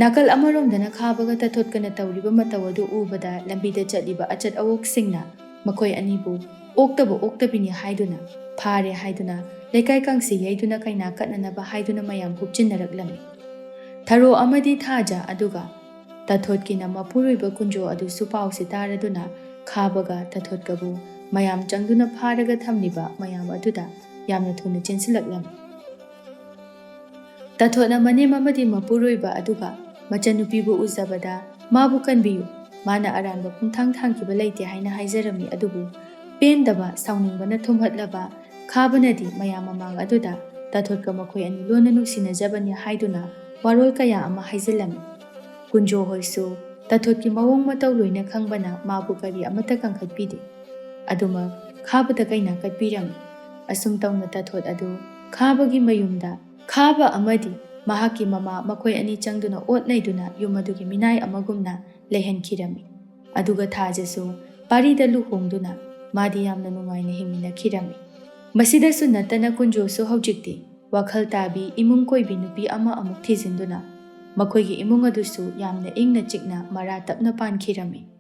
ꯅꯥꯀꯜ ꯑꯃꯔꯣꯝꯗꯅ ꯈꯥꯕꯒ ꯇꯥꯊꯣꯠꯀꯅ ꯇꯧꯔꯤꯕ ꯃꯇꯧ ꯑꯗꯨ ꯎꯕꯗ ꯂꯝꯕꯤꯗ ꯆꯠꯂꯤꯕ ꯑꯆꯠ ꯑꯋꯣꯛꯁꯤꯡꯅ ꯃꯈꯣꯏ ꯑꯅꯤꯕꯨ ꯑꯣꯛꯇꯕ ꯑꯣꯛꯇꯕꯤꯅꯤ ꯍꯥꯏꯗꯨꯅ ꯐꯥꯔꯦ ꯍꯥꯏꯗꯨꯅ ꯂꯩꯀꯥꯏ ꯀꯥꯡꯁꯤ ꯌꯩꯗꯨꯅ ꯀꯩꯅꯥ ꯀꯠꯅꯅꯕ ꯍꯥꯏꯗꯨꯅ ꯃꯌꯥꯝ ꯍꯨꯞꯆꯤꯟꯅꯔꯛꯂꯝꯃꯤ꯫ ꯊꯔꯣ ꯑꯃꯗꯤ ꯊꯥꯖ ꯑꯗꯨꯒ ꯇꯥꯊꯣꯠꯀꯤꯅ ꯃꯄꯨꯔꯣꯏꯕ ꯀꯨꯟꯖꯣ ꯑꯗꯨꯁꯨ ꯄꯥꯎꯁꯤ ꯇꯥꯔꯗꯨꯅ ꯈꯥꯕꯒ ꯇꯥꯊꯣꯠꯀꯕꯨ ꯃꯌꯥꯝ ꯆꯪꯗꯨꯅ ꯐꯥꯔꯒ ꯊꯝꯂꯤꯕ ꯃꯌꯥꯝ ꯑꯗꯨꯗ ꯌꯥꯝꯅ ꯊꯨꯅ ꯆꯦꯟꯁꯤꯜꯂꯛꯂꯝꯃꯤ꯫ ꯇꯥꯊꯣꯠꯅ ꯃꯅꯦꯝ ꯑꯃꯗꯤ ꯃꯄꯨꯔꯣꯏꯕ ꯑꯗꯨꯒ ꯃꯆꯟꯅꯨꯄꯤꯕꯨ ꯎꯖꯕꯗ ꯃꯥꯕꯨ ꯀꯟꯕꯤꯌꯨ, ꯃꯥꯅ ꯑꯔꯥꯟꯕ ꯈꯣꯡꯊꯥꯡ ꯊꯥꯡꯈꯤꯕ ꯂꯩꯇꯦ ꯍꯥꯏꯅ ꯍꯥꯏꯖꯔꯝꯃꯤ꯫ ꯑꯗꯨꯕꯨ ꯄꯦꯟꯗꯕ ꯁꯥꯎꯅꯤꯡꯕꯅ ꯊꯨꯝꯍꯠꯂꯕ ꯈꯥꯕꯅꯗꯤ ꯃꯌꯥꯝ ꯃꯃꯥꯡ ꯑꯗꯨꯗ ꯇꯥꯊꯣꯠꯀ ꯃꯈꯣꯏ ꯑꯅꯤ ꯂꯣꯟꯅ ꯅꯨꯡꯁꯤꯅꯖꯕꯅꯤ ꯍꯥꯏꯗꯨꯅ ꯋꯥꯔꯣꯜ ꯀꯌꯥ ꯑꯃ ꯍꯥꯏꯖꯤꯜꯂꯝꯃꯤ꯫ ꯀꯨꯟꯖꯣ ꯍꯣꯏꯁꯨ ꯇꯥꯊꯣꯠꯀꯤ ꯃꯑꯣꯡ ꯃꯇꯧ ꯂꯣꯏꯅ ꯈꯪꯕꯅ ꯃꯥꯕꯨ ꯀꯔꯤ ꯑꯃꯠꯇ ꯀꯟꯈꯠꯄꯤꯗꯦ꯫ ꯑꯗꯨꯃꯛ ꯈꯥꯕꯗ ꯀꯩꯅꯥ ꯀꯠꯄꯤꯔꯝꯃꯤ꯫ ꯑꯁꯨꯝ ꯇꯧꯅ ꯇꯥꯊꯣꯠ ꯑꯗꯨ ꯈꯥꯕꯒꯤ ꯃꯌꯨꯝꯗ ꯈꯥꯕ ꯑꯃꯗꯤ ꯃꯍꯥꯛꯀꯤ ꯃꯃꯥ ꯃꯈꯣꯏ ꯑꯅꯤ ꯆꯪꯗꯨꯅ ꯑꯣꯠ ꯅꯩꯗꯨꯅ ꯌꯨꯝ ꯑꯗꯨꯒꯤ ꯃꯤꯅꯥꯏ ꯑꯃꯒꯨꯝꯅ ꯂꯩꯍꯟꯈꯤꯔꯝꯃꯤ꯫ ꯑꯗꯨꯒ ꯊꯥꯖꯁꯨ ꯄꯥꯔꯤꯗ ꯂꯨꯍꯣꯡꯗꯨꯅ ꯃꯥꯗꯤ ꯌꯥꯝꯅ ꯅꯨꯡꯉꯥꯏꯅ ꯍꯤꯡꯃꯤꯟꯅꯈꯤꯔꯝꯃꯤ꯫ ꯃꯁꯤꯗꯁꯨ ꯅꯠꯇꯅ ꯀꯨꯟꯖꯣꯁꯨ ꯍꯧꯖꯤꯛꯇꯤ ꯋꯥꯈꯜ ꯇꯥꯕꯤ ꯏꯃꯨꯡ ꯀꯣꯏꯕꯤ ꯅꯨꯄꯤ ꯑꯃ ꯑꯃꯨꯛ ꯊꯤꯖꯤꯟꯗꯨꯅ ꯃꯈꯣꯏꯒꯤ ꯏꯃꯨꯡ ꯑꯗꯨꯁꯨ ꯌꯥꯝꯅ ꯏꯪꯅ ꯆꯤꯛꯅ ꯃꯔꯥ ꯇꯞꯅ ꯄꯥꯟꯈꯤꯔꯝꯃꯤ꯫